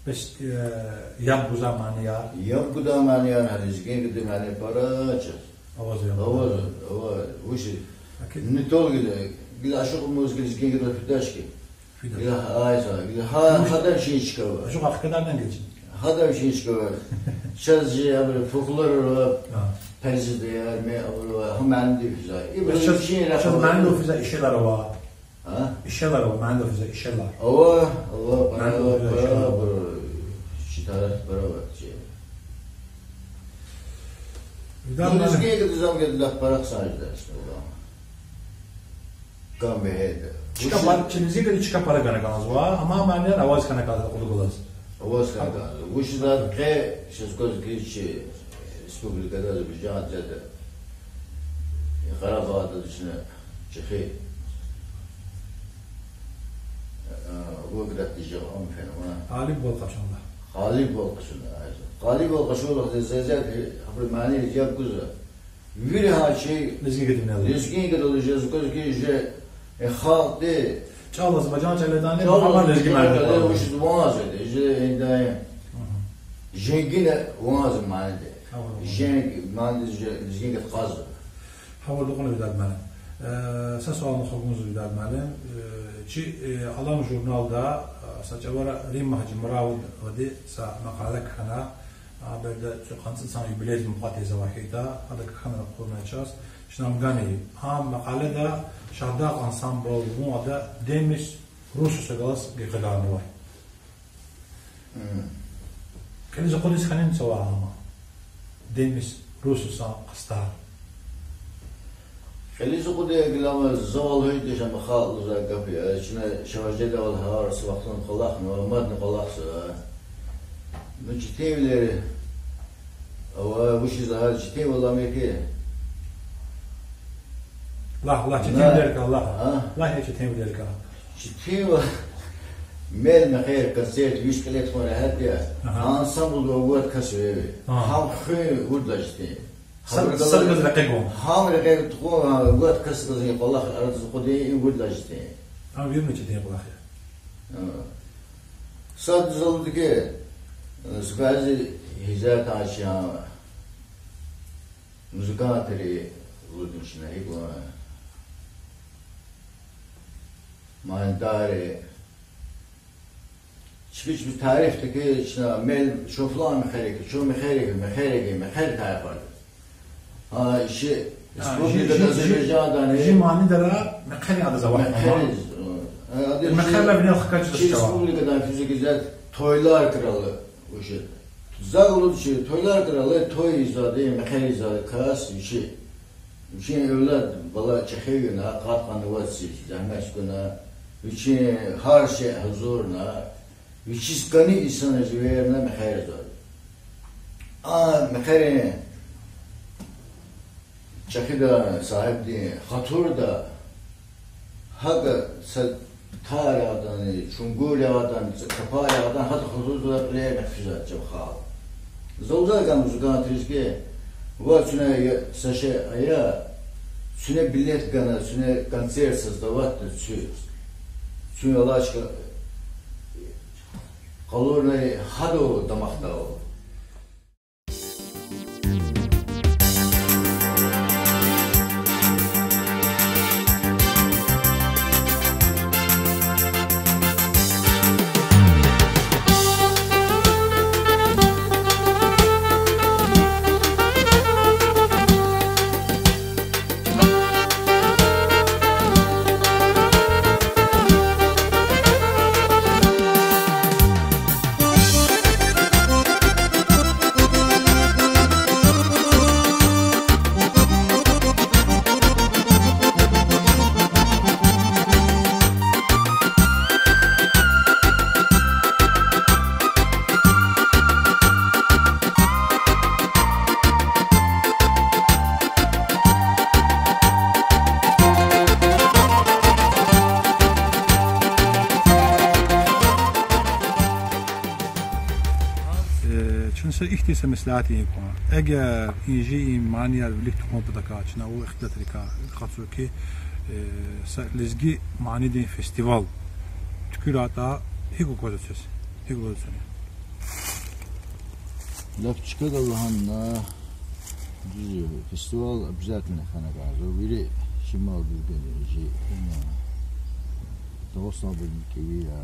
Бес, э, яб гудай манияр? Яб гудай манияр, гьа лезгинкадин мани пара чаз. Аваз яб гудай. Аваз, аваз, вучиз? Окей. Не только гила, гила ашукьмуз гила лезгинкадал фидач хьи. Фидач. Гила гьа, ай са, гила гьа, гьада вичин чка ава. Ашукь ахкадардан геч. Гьада вичин чка ава. Чаз жи абур фольклор ава, А. Перзидаяр, ме абур ава, гьа манидин физва. Ибур Чаз, вичин чаз рахур манидин физва ишелар ава. А? Ишелар ава, манидин физва ишелар. Ава, ава, пара, Манидин физва пара, ишелар ава. Пара, чи тарих пара ава чи. Видар Ну, ман- лезгинкадиз ам гелди лап пара хъсан жеда, бисмиллагь. Кам бегьерда. Чка Вучиз пар-, чи лезгинкадиз чка пара гана кӀанзава, амма манияр аваз хьана кӀанзава кьулухъ галаз. Аваз хьана кӀанзава. Вучиз лагьайтӀа къе, сейчас квез гила чи республикада, Азербайжанда, Къарабагъда чна чӀехи, э, вугдатди жагъам фенва. Гъалибвал къачунва. Гъалибвал къачунва, айза. Гъалибвал къачурла зазят, абурун мани яб гузва. Вири гьа чи Лезгинкадин винел. Лезгинкадал жез квез ки же, э, халкьди. ЧӀал азербайжан чӀал ятӀани, чӀал амма лезги азербайжан мани чӀал ятӀани, вучиз ванзеди, же, э, да, э, Мгм. Женгина ванзеди маниди. Гьавур. Женг маниди же, лезгинкадин къаз. Гьавурда кьуна, Видад муаллим. Э, са суал муха гузва, Видад муаллим. Э, чи, э, Алам журналда, э, са чӀавара Римма Гьажимурадовади са макъала кхьена, а береда цӀикьвед цӀуд йисан юбилейдиз мукьвал тежезвай хьайитӀа, ада кхьенвай кьурна чаз, чна ам гана. А макъалада Шагьдагъ ансамбль вун ада Демис Русуса галаз гекъигайнавай. Кьилиз акъудиз хьанани цава ама? Демис Русусан къастар. Кьилиз акъуд я, гила ама завал гьуьждиш ама халкь лугьузвай гаф я. Чна чавай жедайвал гьар са вахтунда кӀвалахнава, мадни кӀвалахзава. Ну, четинвилер ава, вучиз лагьайтӀа четинвал ам я хьи. Лагь, лагь, четинвилерикай лагь. А? Лагь четинвилерикай. Четинвал, мел-мехъер, концерт, виш кьиле тухун регьят я. Ага. Ансамблда вад кас вегьезвай. Ага. Гьам хуьн виридалай четин. Сад, сад галаз рекье гун. Гьам рекье тухун, вад кас галаз и кӀвалах арадиз акъудун, и виридалай четин. Ам виридалай четин кӀвалах я. А. Сад залдиз, э, са кьве зи гьизатан чан музыкантри лугьудин чна гьикӀ ван, манидарри. Чпи чпи тариф тахьуй чна, мел чун флан мехъерик, чун мехъерик, мехъерик, мехъер тарифар. А, чи А, республикада жи, жи, Азербайжандани жи манидара мехъерин адаз авахьна. Мехъериз, э, адаз Мехъерилай винел хкаж чи жезвай. Республикадан физики зат тойлар крала уже. Зак лугьуз чи тойлар крала, той ийизвайди, мехъер ийизвай кас вичи. Вичин эвлад, бала чӀехи авуна, къад-къанни вад йис зегьмет чӀугуна, вичин гьар шей гьазурна, вичиз кӀани инсанриз эверна мехъерзавай. А мехъерин чӀехидан сагьибдин хатурда гьакӀа са Тар ягъадан, чунгур ягъадан, цӀа капар ягъадан, гьада хазурзавай кьилерни хъфизвай чӀав халкь. Залда гана музыкантриз хьи, ва цуьне я са шей ая, цуьне билет гана, цуьне концерт создавать авуна цуьз. Цуьн алачка къалурнай гьадал дамахдал. Э, чна са ихьтин са меслят ийин кӀан. Эгер и жи и манияр вилик тухун патал чна ва ихтилатрикай къачу хьи, э, са лезги манидин фестиваль туькӀуьрайтӀа, гьикӀ аквазва квез? ГьикӀ лугьузва квез? Лап чкадал лагьана, дуьз я, фестиваль обязательно хьана кӀанзава. Вири шимал гуьргени жи, ина, Дагъустандин кӀеви я.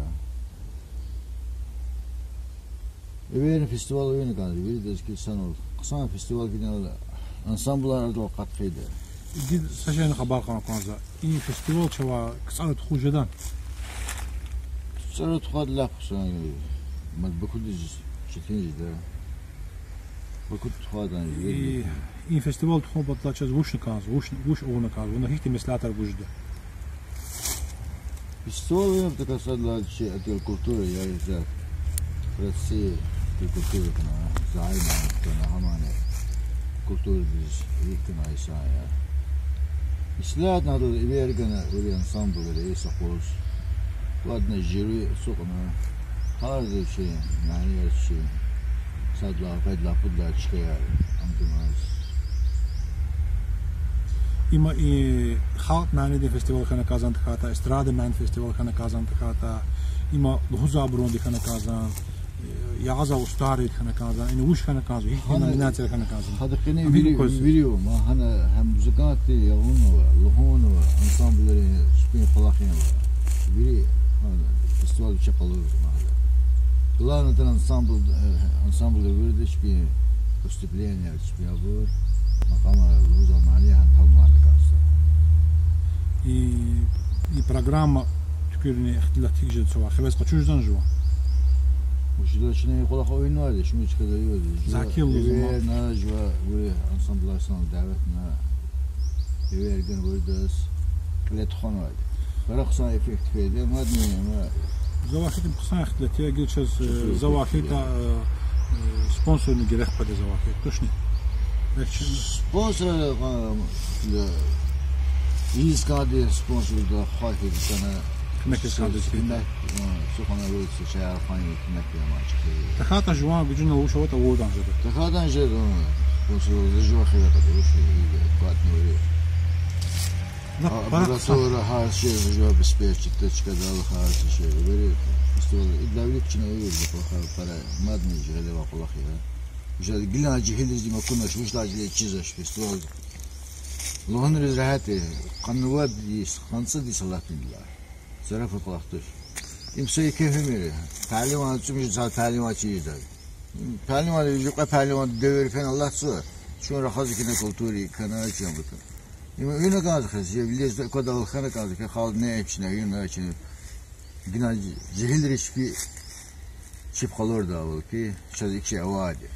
Эверни фестиваль авуна кӀанзава, виридаз хьи санал. Хъсан фестиваль хьайила ансамблар арадал къаткьида. Иди са шейни хабар кьун кӀанзава. И фестиваль чавай КцӀара тухуз жеда? КцӀара тухвайди лап хъсан, мад Бакудиз четин жеда. Бакуда тухвайди жеда. И, и фестиваль тухун патал чаз вучна кӀанзава, вуч, вуч авуна кӀанзава, вуна гьихьтин меслятар гуз жеда? Фестиваль я, так сказать, чи отдел культуры, я из России, отдел культуры кана, заиман кана, гьамани культурадиз рикӀ кана исан я. Ислягьдайла эвер гана вири ансамблри са къуз. Ладна, жюри ацукьна, гьар са чи, манияр чи, сад лагьай, къад лагьай, пуд лагьай чкаяр, ам гуназ. Има и халкь манидин фестиваль хьана кӀанзавани тахьайтӀа, эстрада манидин фестиваль хьана кӀанзавани тахьайтӀа, има лугьузвайбурунди хьана кӀанзавани, э, ягъазвай устӀаррин хьана кӀанзавани, ина вуч хьана кӀанзава, гьихьтин номинацияр хьана кӀанзава? Гьада къене вири, вири ава, ма гьана гьам музыкантдин я авунва, лугьунва, ансамблрин, чпин кӀвалахрин ава. Вири, гьана, фестиваль вичи къалурзава гьада. Главное, ансамбль, э, ансамблдин вирида чпин выступление, чпин абур, макьамар лугьузвай мани гьана тамамарна кӀанзава. И, и программа туькӀуьрунин ихтилат гьикӀ жеда цавай? Хивез къачуз жеда жуван? Вучиз лагьайтӀа чна и кӀвалах авунвайди, шумуд чкада авайди. Жува, Закир лугьузва, эвер на, жува вири ансамблар санал давет авуна, эвер гана виридаз, кьиле тухванвайди. Пара хъсан эффект хьайиди, мадни, ма. Завай хьайитӀа хъсан ихтилат я, гила чаз, э, завай хьайитӀа, э, э, спонсорни герек къведа завай хьайитӀа, тушни? Спонсор, э, ийиз кӀанди спонсорда хва хьайитӀа, куьмек ийиз кӀанди хьайитӀа. Куьмек, э, сухана вири са чаяр хванин куьмек я ман чӀехи. ТахьайтӀа жуван гужунал вуч аватӀа авурди жеда. ТахьайтӀа жеда, э, спонсор за жува хиве къведа, вуч я, кватни вири. Аппаратура, гьар чиз жува обеспечить, чкадал гьар чиз жеда. Вири фестиваль, идалай вилик чна авурди, кӀвалахар пара мадни жегьилвал кӀвалах я. Жеда гилан жегьилриз им акунач, вучиз лагьайтӀа чизвач фестиваль. Лугьунриз регьят я, къанни вад йис, къанни цӀуд йис алатдайла. Зарафат кӀвалах туш. Им са еке гьуьмуьр я. Пагьливан цӀуз жезва, пагьливан чиз жеда. Пагьливан, жи кьве пагьливан девир фена алатзава. Чун рахазва кина культура хьана чна бутун. Им вина кӀанзава хьи, жи вилиз аквадайвал хьана кӀанзава хьи, халкь не чна вина чна. Гила жегьилри чпи чеб къалурдайвал хьи, чаз икӀ шей авайди.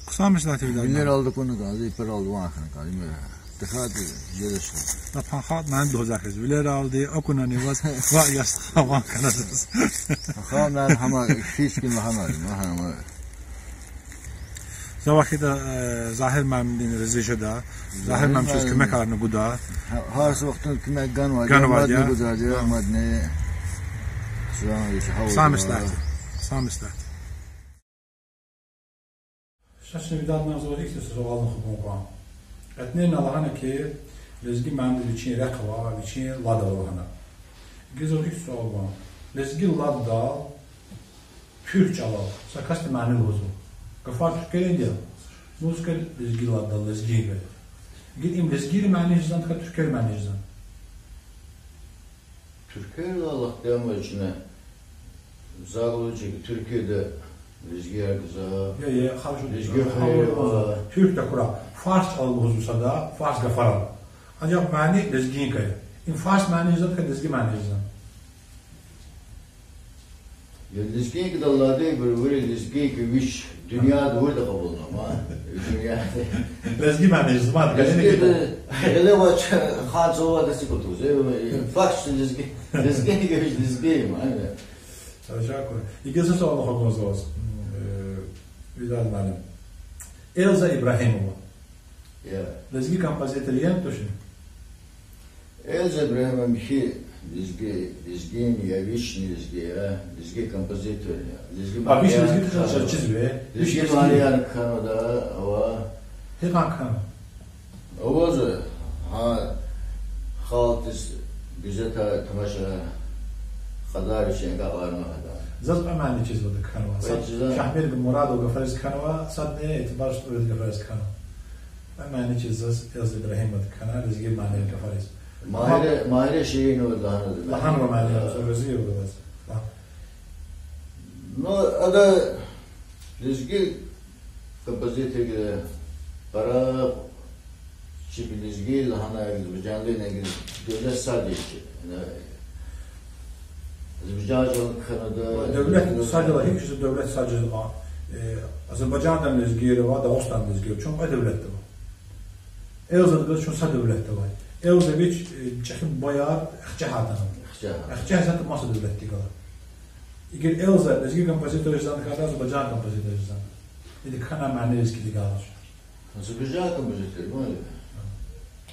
Хъсан меслятвилер. Вилералди акуна кӀанзава, и пиралди ван хьана кӀанзава, им тахьайтӀа жедач. Лап гьа халкь мани лугьузвай хьиз, вилералди акунани ваз, ваъ, я стха, ван хьана заз. Халкь мани гьама хьиз куьн лагьанвайди, ма гьама. Са вахтунда, э, Загьир муаллимдин рази жеда. Загьир муаллим чаз куьмекарни гуда. Гьа-, гьар са вахтунда куьмек ганвайди я, ганвайди я, мадни гузвайди я, мадни. Са меслят. Са меслят. Ша чи Видадна заз ихьтин суал хгун кван. КьетӀнена лагьана хьи, лезги мани вичин рехъ ава, вичин лад ава лагьана. Гила заз ихьтин суал гун. Лезги ладдал туьрк чӀалал са касди мани лугьузва. Гафар туьркерин я, музыка лезги ладдал, лезгийрин я. Гила им лезгийрин мани жезвани, туьркерин мани жезвани? Туьркерин лагьайтӀа, ама чна заз лугьуз чи Туьркияда лезгияр гзаф. Я, я, хорошо. Лезги хуьрера. Туьрк такура, фарс чӀалал лугьузва сада, фарс гафарал. Анжах мани лезгинкай. Им фарс мани жезвани, лезги мани жезвани? Я лезгинкадал ладибур вири лезгинка вич дуьньяда вирида кьабулнава, ма. Дуьньяда. Лезги мани жезвани, лезги гьеле вач, хан цавада сикутуз. Фарс лезги, лезгинка вич лезги, ма. Чарчакур. Ингье са суал хгун заз, э, Видад муаллим. Эльза Ибрагьимова. Я. Лезги композитор яни тушни? Эльза Ибрагьимова михьи лезги, лезгини я, вични лезги я, лезги композитор я. Лезги... А, вич манияр лезги тушни, кхьенва. Чизве? Лезги манияр кхьенва, да, ава. Гьикьван кхьенва? Авазва, гьа, халкьдиз гуьзетар, тамаша, кьадар вичин агакьарна гьада. Заз кьве мани чизва ада кхьенвай. Кьве сад чизва. Шагьмердин Мурадов гафариз кхьенва, садни Этибар Стӏуриди гафариз кхьенва. Кьве мани чизва заз Эльза Ибрагьимовади кхьенвай лезги манияр гафариз. Магьире, Магьире Шириновади лагьанва. Лагьанва мани, я, заз рази я ваз. Ну, ада лезги композитор гила, пара чи лезги лагьана, азербайжанлини гила девлет сад я чи. Ина азербайжан чӀал кхьенвайди. Девлет сад я лагьана, гьикӀ жезва девлет сад жезва? Э, Азербайжандани лезгияр ава, Дагъустандани лезгияр ава, чун кьве девлетда ава. Эльзадихъ галаз чун са девлетда авай. Эльза вич, э, чӀехи бубаяр Ахцегьа атанва. Ахцегьа. Ахцегьа затӀ маса девлетдихъ галаз. Эгер Эльза лезги композитор жезвани хьайитӀа, Азербайжан композитор жезвани? Ида кхьенвай мани лезгидихъ галаз. Азербайжан композитор, мали?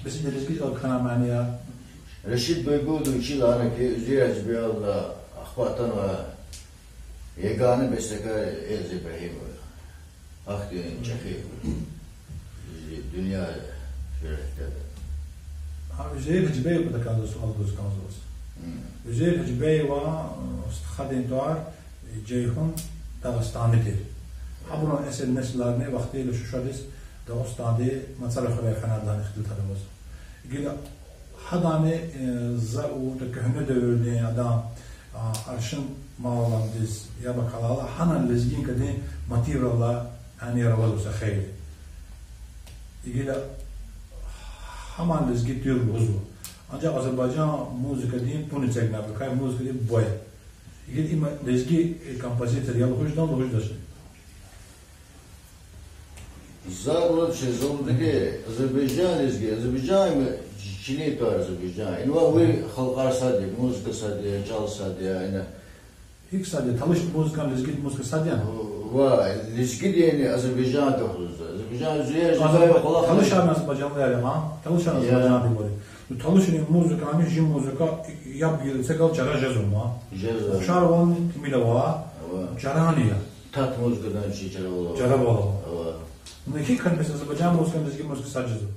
Бес ида лезгидихъ галаз кхьенвай мани я. Рашид Байгудов чи лагьана хьи, Уьзуьр Гьажибеевалай ахпа атанвай ягана бестекар Эльза Ибрагьимова я. Ахьтин чӀехи, дуьнья шуьгьрет тир. Гьа, Уьзуьр Гьажибеев патахъай заз суал гуз кӀанзава ваз. Мм. Уьзуьр Гьажибееван, э, стхадин тӀвар, э, Жейгьун Дагъустани тир. Гьабурун эсер несиларни вахтунда Шушадиз, Дагъустандиз, Мацара хуьряй хьана лагьана ихтилатар авазва. Гила гьадани, э, за у та куьгьне девирдин адан, а, Аршин муаллимдиз яб акалайла, гьанани лезгинкадин мотиврал алай манияр авазва са хейлин. Гила гьамани лезги тир лугьузва. Анжах азербайжан музыкадин пуд эцигнавай, кай музыкадин буба я. Гила им лезги, э, композитор я лугьуз жедани, лугьуз жедачни? За лугьуз жеда хьи, азербайжан лезги, Азербайжан им чилин тӀвар Азербайжан. Инва вири халкьар сад я, музыка сад я, чӀал сад я, ина. ГьикӀ сад я, талишдин музыкани лезгидин музыка сад яни? Ва, лезгидини Азербайжан гаф лугьузва. Азербайжан, Уьзуьр Гьажибеев кӀвалахна. Талишарни азербайжанлуяр я, а? Талишарни азербайжандин вари. Ну, талишрин музыкани чи музыка яб гила эцигайла чара жезва ман. Жезва. Ухшарвални тӀимил ава, чарани я. Тат музыкадан чи чаравал ава. Чаравал ава. Ава. Ну, гьикӀ хьана бес азербайжан музыкани лезги музыка сад жезва?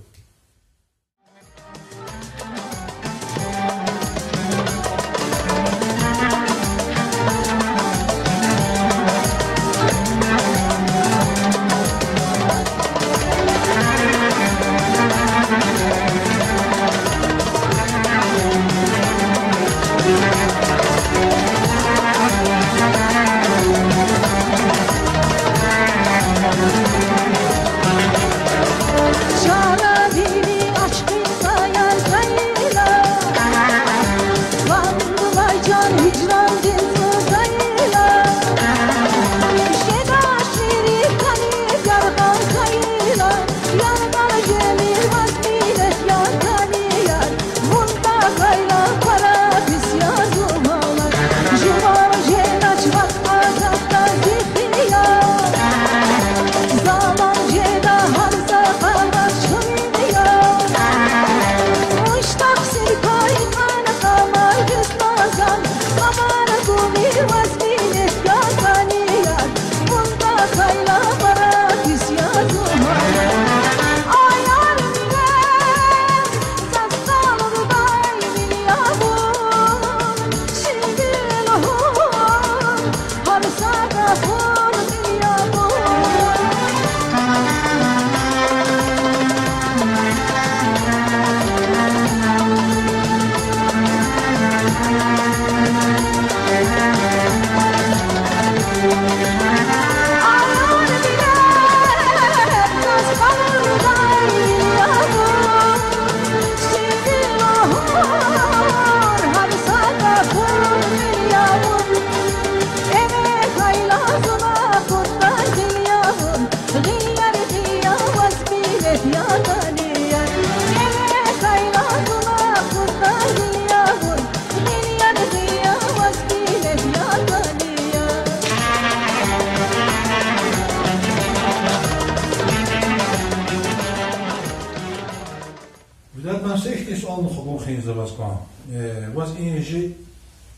Ихьтин суал хгун хъийизва ваз кван. Э, ваз и жи,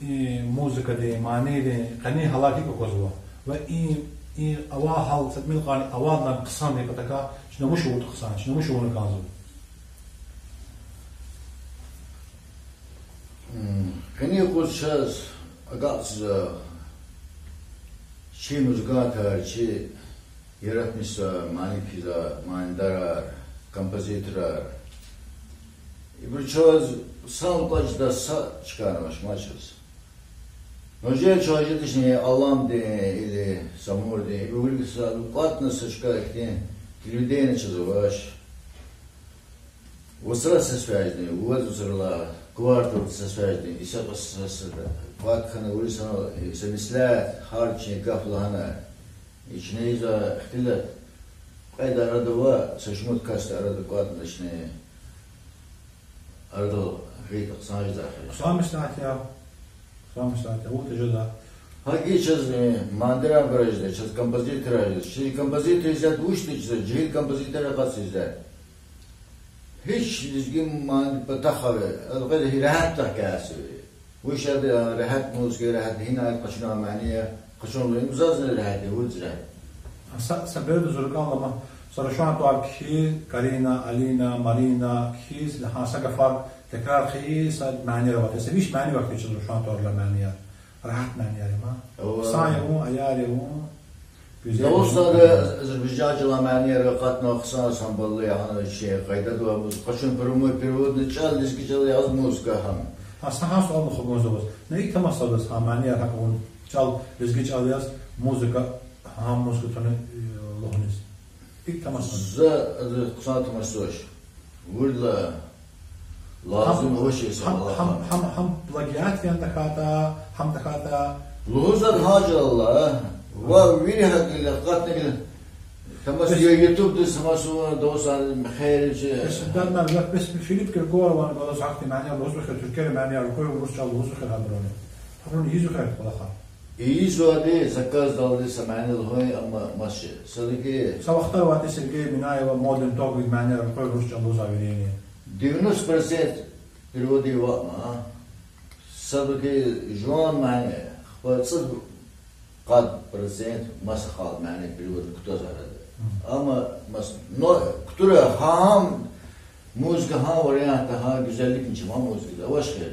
и музыкадин, манийрин къенин гьалар гьикӀ аквазва? Ва и, и авай гьал са тӀимил кьванни авайдалай хъсандин патахъай чна вуч авуртӀа хъсан, чна вуч авуна кӀанзава? М, къенин юкъуз чаз агакьзава чи музыкантар, чи яратмишзавай, мани кхьизвай манидарар, композиторар. Ибуру чаз са кӀвачидай са чкайрай амач чаз. Но жер чаз жедачни Аламдин или Самурдин, ибуру вири са кӀватӀна са чка ихьтин телевидение чаз авач. Вацра са связьни, ваз вацралай, квартал са связьни, исятда са, са, кӀватӀ хьана вири са, са меслят, гьар чна гаф лагьана. И чна ийизвай ихтилат кьвед арада ава, са шумуд касдин арада кӀватӀна чна арадал гъайи хъсан жедай хьи. Хъсан меслят я. Хъсан меслят я, авуртӀа жеда. ГьакӀ хьиз чаз, э, манидарар гурай жеда, чаз композиторар жеда. Чи композитор ийизвайди вучда чаз, жегьил композитор акъатзавайди. Гьич лезги мани патахъ авай, элкъведа регьятдаказ касви. Вуч ятӀа, а, регьят музыка, регьят гьинай къачуна манияр, къачун лугьун заз регьят я, вуч регьят. Са, са береда зур кӀанзава, са рушан тӀвар кхьиз, Карина, Алина, Марина кхьиз, гьа са гафар текрар хъийиз, са манияр аватӀа. Са виш мани вахкечил рушан тӀварла манияр. Регьят манияр я ма. Ава. Хъсан я вун, аяр я вун. Дагъустанда, Азербайжан чӀалай манияр акъатна хъсан ансамблда, ягъни чи къайдада ава музыка. Къачун прямой переводни чӀал, лезги чӀал яз музыка гьам. Гьа са гьа суал хгунзава ваз. На икӀ тамашзаваз гьа манияр гьакӀ авун, чӀал, лезги чӀал яз музыка, гьа музыка туна, э, лугьуниз. ИкӀ тамашзава. За, за хъсан тамашзавач. Виридалай лазим авач са гьам, гьам, гьам, гьам плагиат яни тахьайтӀа, гьам тахьайтӀа. Лугьузвайди гьа чӀалал ва вири гьакӀ гила, акъатна гила. Тамаш я ютубдиз тамашзава, Дагъустан мехъеричи. Бес дадна, бес Филипп Киркорован галаз гьахьтин манияр лугьузва хьи, туьрквер манияр, кьве урус чӀал лугьузва хьи гьабуруни. Гьабуруни ийизвай хьи кӀвалахар. Ийизвайди, заказдалди са мани лугьун, амма маса. Садики. Са вахтар авайди Сергей Минаева, Modern Talking манияр, кьве урус чӀал лугьузвай вирини. Девяносто процент перевод ийизвай ма. Садики жуван мани, хпа цӀуд-къад процент маса халкь мани перевод кутазвай арада. Амма маса, но кутура гьам музыка, гьа вариантда, гьа гуьзелликни чима музыкада авач хьи.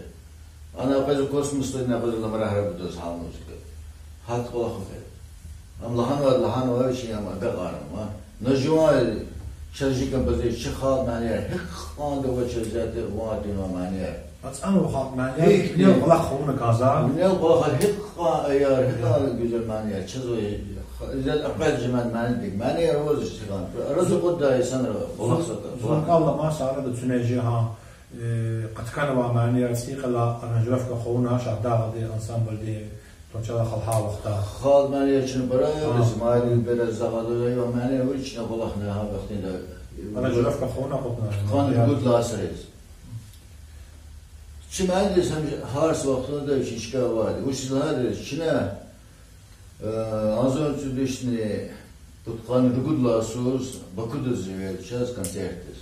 Ана къвезва космосда, ана къвезва ламрагъра гудаз гьа музыка. Гьат кӀвалах хьи. Ам лагьанвайди лагьанва вичи, ам агакьарнава. На жуван, чаз жи композиция, чи халкь манияр гьикьван ава чаз ятӀа ван тунва манияр. АцӀанва халкь манияр, винел кӀвалах хъувуна кӀанзава. Винел кӀвалах гьикьван аяр, гьикьван гуьзел манияр чаз ва, язва акъваз жеман манидик. Манияр аваз жи халкь. Арада акъуддай инсанри кӀвалахзаватӀа. Зун кӀвалах лагьана, са арада цуьне жи гьа, э, къатканвай манияр цӀийи кьилел аранжировка хъувуна Шагьдагъдин ансамблдин, тӀварцӀелай халкьдин вахтунда. Халкь манияр чна пара, Исмаил Березагъадин манияр вири чна кӀвалахна гьа вахтунда. Аранжировка хъувуна акъудна. Кьван ругуд лагьай йисуз. Чи манидиз гьам гьар са вахтунда вичин чка авайди. Вучиз лагьайтӀа чна, э, агъзурни цӀуд вишни пудкъанни ругуд лагьай йисуз Бакудиз эвел чаз концертдиз.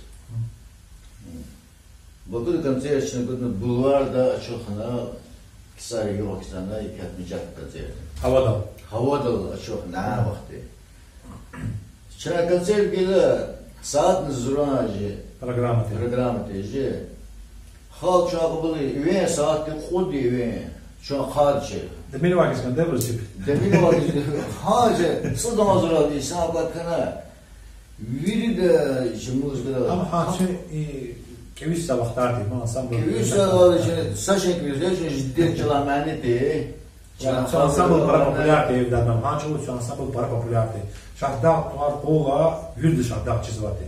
Бакуда концерт чна гудна, бульварда ачухна, ксари югъ хьана, и катмичат концерт. Гьавадал. Гьавадал ачухна а вахтунда. Чна концерт гила, сятни зуран жи. Программа тир. Программа тир жи. Халкь чун акьабулди ивен, сятни кьуд ивен. Чун хъвадачир. Деминвай хьиз кьван, дебур сип. Деминвай хьиз, гьа жи, цӀуд агъзурдал инсан акъатна. Вирида чи музыкада. Ам гьа чи и кӀевиз са вахтар тир, ма ансамбль. КӀевиз са вахтар тир, са шей кӀевиз, я чи жиддият чӀалай мани тир. Чи ансамбль пара популяр тир, виридалай гьа чӀавуз чи ансамбль пара популяр тир. Шагьдагъ тӀвар кьурла, вирида Шагьдагъ чизвай тир.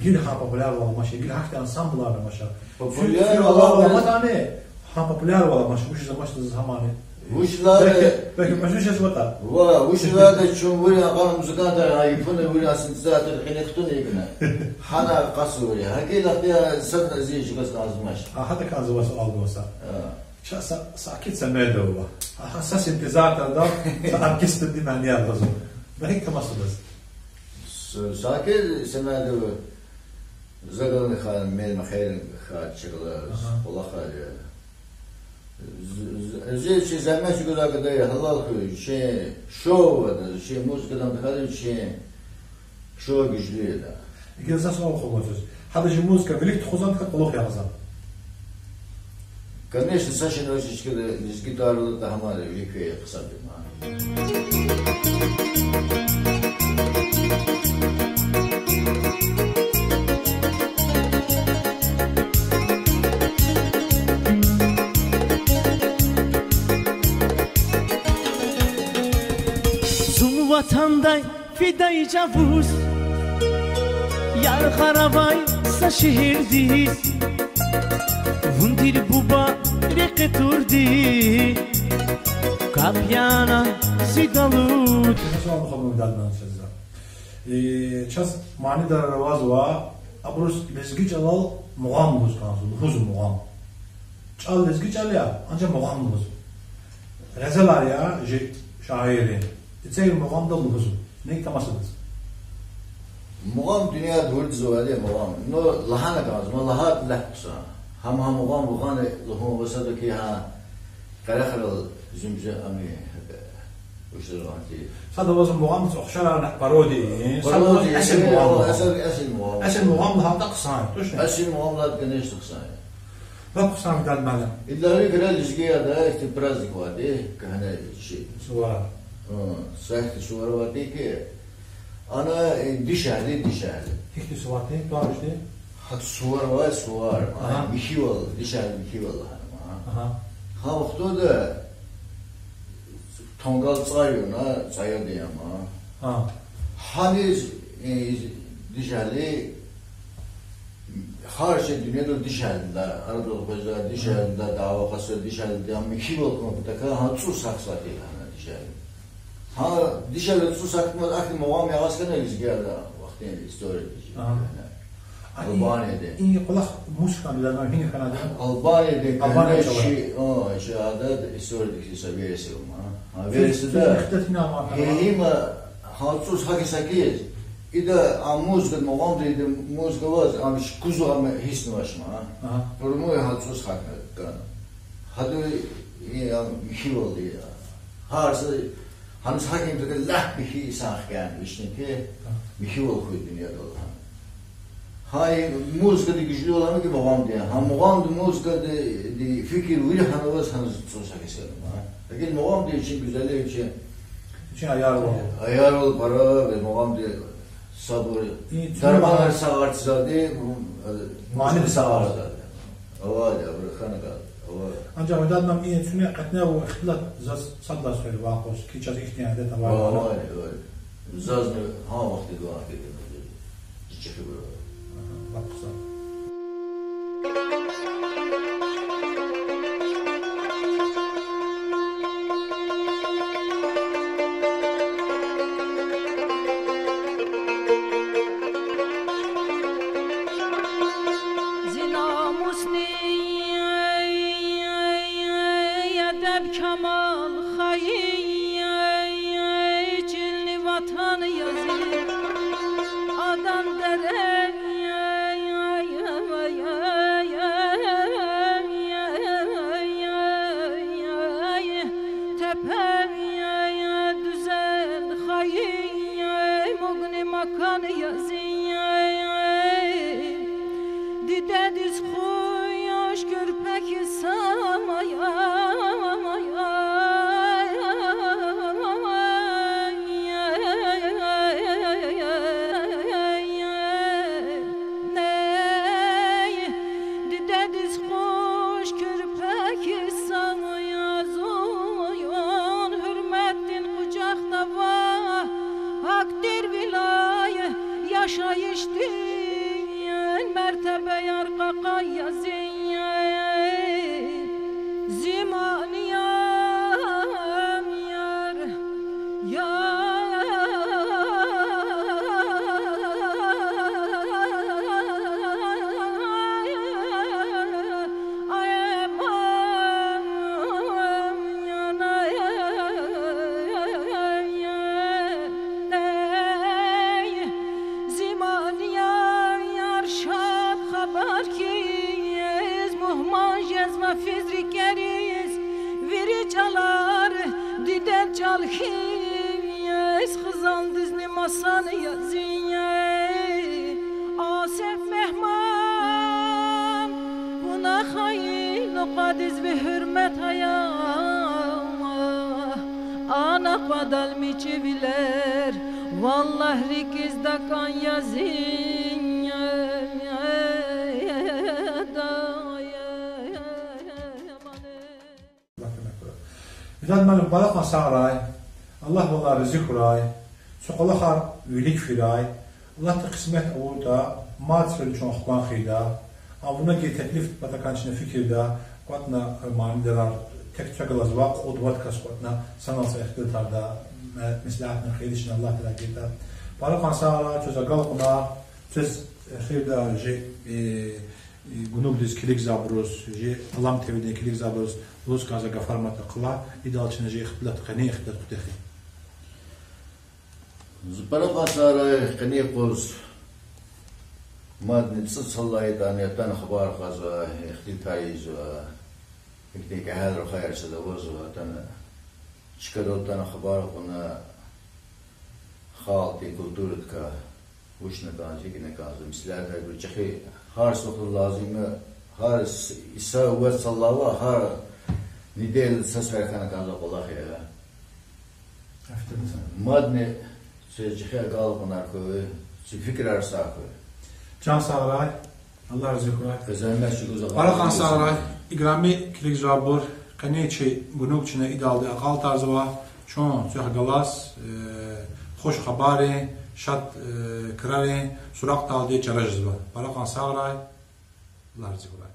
Гила гьа популярвал амач, гила гьахьтин ансамблар амач. Популярвал аматӀани, гьа популярвал амач, вучиз амач лугьуз гьамани. Вуч лагьайтӀа, белки, белки, мажлис жезватӀа. Ва, вуч лагьайтӀа чун вири акьван музыкантар гьа йифуна, вири синтезатор къене кутуна икӀна. Гьана акъатзава вири. ГьакӀ лагьайтӀа садни зи чӀавуз кӀанзамач. А, гьада кӀанзава суал гваз. А. Ша са, Сакит Самедов ва. А, гьа са синтезатордал, са оркестрдин манияр лазим. Вегьик тамашзаваз. С-, Сакит Самедов За галан хьана, мел мехъерин хьана чирла, Ага. кӀвалахар я. З-, з-, зи чи зегьмет чӀугвадай гада я, гьалал хьуй, чи шов ада, чи музыкадан хьана, чи шов гужлу я да. Эгер са суал хьуй ваз. Гьада чи музыка вилик тухузвани, къулухъ ягъизвани? Конечно, са шейни ваз чкада лезги тӀвар алатӀа, гьамани вилик хьайи хъсан я ман. Зун ватандай фидай чӀавуз, яргъара авай са шегьердиз, вун тир буба рекье турди, капӀ яна зи далудиз. Чаз манидар авазва, абуруз лезги чӀалал мугъам лугьуз кӀанзава, лугьузва мугъам. ЧӀал лезги чӀал я, анжах мугъам лугьузва. Гъезелар я жи шаиррин. И цӀегъ мугъамдал лугьузва. Нек тамасадаз. Мугъам дуьньяда виридаз авайди я мугъам. Ну, лагьана кӀанзава, лагьайтӀа лап хъсан. Гьам, гьам мугъам вугъана лугьун васада хьи, гьа къерехрал зумзу ами, вучиз лагьайтӀа. Сад авазва мугъамдиз ухшарарна пародия, сад авазва Пародия, эсил мугъам. эсил, эсил мугъам. Эсил мугъам лагьайтӀа хъсан я, точно? Эсил мугъам лагьайтӀа, конечно, хъсан я. Лап хъсан, Видад муаллим. Идалай кьиле лезгияр ихьтин праздник авайди, кагьана чи. Сувар. Гьа, са ихьтин сувар авайди хьи, ана, э, дишегьли, дишегьли. Гьихьтин суварди, тӀвар гуьзди? Гьа сувар авай, сувар, ма, Ага. михьивал, дишегьли михьивал лагьана, ма. Ага. Гьа вахтунда тонгалай цӀай авуна, цӀаяда я ма. Гьа. Гьаниз, э, дишегьли Гьар шей дуьньядал дишегьлидалай, арадал къвезвай дишегьлидалай, дяве къвезвай дишегьлидалай, ам михьивал хьун патахъай гьа цӀуз гьахьзавайди я гьана дишегьли. Гьа дишегьлидалай цӀуз гьахьнавай ахьтин мугъам ягъиз хьана лезгияр вахтунда историядиз. Ага. Албаниядин. И кӀвалах мус хьана, гьина хьана? Албаниядин Албания кӀвалах. Чи, о, чи адаз историядик са версия ава. Гьа версияда. Гьи, гьи, ма, гьа цӀуз гьахьиз хьайитӀа, ида а музыка, мугъамдин ида музыка аваз, ам кузва, ам гьиснавач ма. Ага. Пурмуй гьа цӀуз гьахьна кӀан. Гьада и, ам михьивал я. Гьар са, гьаниз гьахьун патахъай лап михьи инсан хкян вишни хьи, Ага. михьивал хьуй дуьньядал гьа. Гьа и музыкадин гужлувал ам хьи мугъамдин. Гьа мугъамди, музыкади, ди фикир вири гьана аваз гьаниз цӀуз гьахьиз хьана ма. Лакин мугъамди вичин гуьзеллик, вичин Вичин аярвал. Аярвал пара, ве мугъамди сабур. И чуьнуьхар дарманар сагъар чизвайди, м, э, Мани музыка сагъар сагъар. Авайди, абуру хьана кӀан, авай. Анжах, Видад муаллим, и чуьнуьх кьетӀнава ихтилат заз сад лагьайди вакъус, хьи чаз ихьтин адет авай. Авай, авай. Зазни гьа вахтида ван хьи, чӀехибур. Ага, вакъуса. Зи намусни эдеб, камал, хайи, чилни ватан я зи, адан дере, тепе, дуьзен, хайи, мугни макан я зи, дидедиз хуш, куьрпехъ самая. Физ рикӀериз вири чӀалар дидед чӀал хьиз, хизандизни масан я зин я. Асеф Мегьман, вуна хайи накъвадиз ви гьуьрмет ая, а накъвадал мичӀивилер, валлагь, рикӀиз такӀан я зин я. Исмат муаллим, пара кьван сагърай, Аллагь валай рази хьурай, цу кӀвалахар вилик фирай, Аллагьди кьисмет авуртӀа, мад сфери чун хкван хъийида, а вуна гайи теклиф патахъай чна фикирда, кӀватӀна манидарар тек цве галаз ва кьуд-вад кас кӀватӀна санал са ихтилатарда, ме-, меслятна хъийида чна Аллагьдилай гайитӀа. Пара кьван сагърай, чвез агалкьунар, чвез эхирда чи, э, э, гунугдиз килигзавайбуруз, чи Алам ТВ-дин килигзавайбуруз лугьуз кӀанзавай гафар мад ахъая, идал чна чи ихтилат, къенин ихтилат хъуьтуьхъ. Зи пара кьван сагърай, къенин юкъуз мадни цӀуд йис алай ятӀани атана хабар кьазва, ихтилатар ийизва, гьихьтин кӀевял, рухваяр сад авазва, атана чкадал атана хабар кьуна, халкьдин культурадикай вучна кӀанзава, гьикӀна кӀанзава, меслятар гуз чӀехи гьар са вахтунда лазим я, гьар с-, йиса вацралди ва гьар неделяда са сефер хьана кӀанзавай кӀвалах я. Мадни чи чӀехи агалкьунар хьуй, чи фикирар сагъ хьуй. Чан сагърай, Аллагь рази хьурай. Пара кьван сагърай, играми килигзавайбур, къенин чи гунуг чна идалди акьалтӀарзава, чун цвехъ галаз, э, хуш хабаррин, шад, э, крарин суракьдалди чара жезва. Пара кьван сагърай, Аллагь рази хьурай.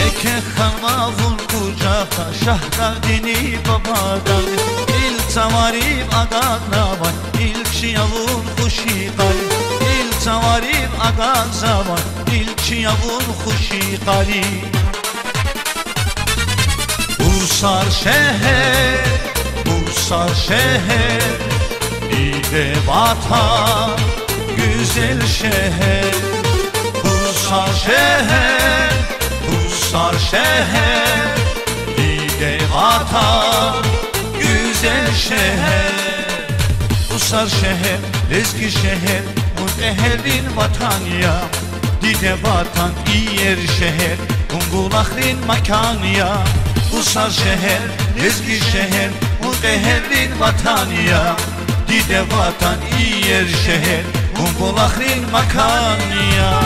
Еке хьанва вун къужахда, Шагьдагъдини Бабадагъдин, ил цаварив агакьнавай, ил чи авун хуш йикъари, ил цаварив агакьзавай, ил чи авун хуш йикъари. Бурсар шегьер, Бурсар шегьер, диде Ватан, гуьзел шегьер. Бурсар шегьер, Бурсар шегьер, диде Ватан, гуьзел шегьер. Бурсар шегьер, лезги шегьер, вун кьегьалрин ватан я, диде Ватан, иер шегьер, вун булахрин макан я. Бурсар шегьер, лезги шегьер, вун кьегьалрин ватан я, диде Ватан, иер шегьер, вун булахрин макан я.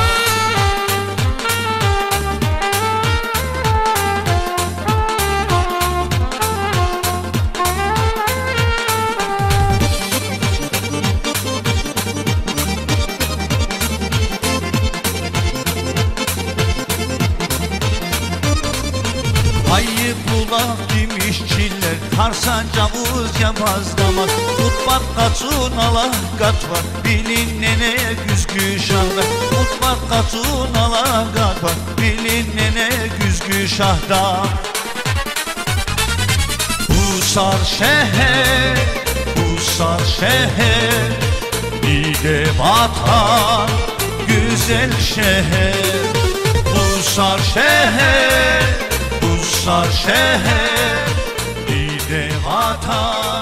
Къайи булах, гимиш чилер, тарсар чӀавуз, ябаз дамах, кьуд пад къацу нала гатфар, вилин нене гуьзгуь Шагьда, кьуд пад къацу нала гатфар, вилин нене гуьзгуь Шагьда. Бурсар шегьер, Бурсар шегьер, диде Ватан, гуьзел шегьер. Бурсар шегьер, Бурсар шегьер, диде Ватан.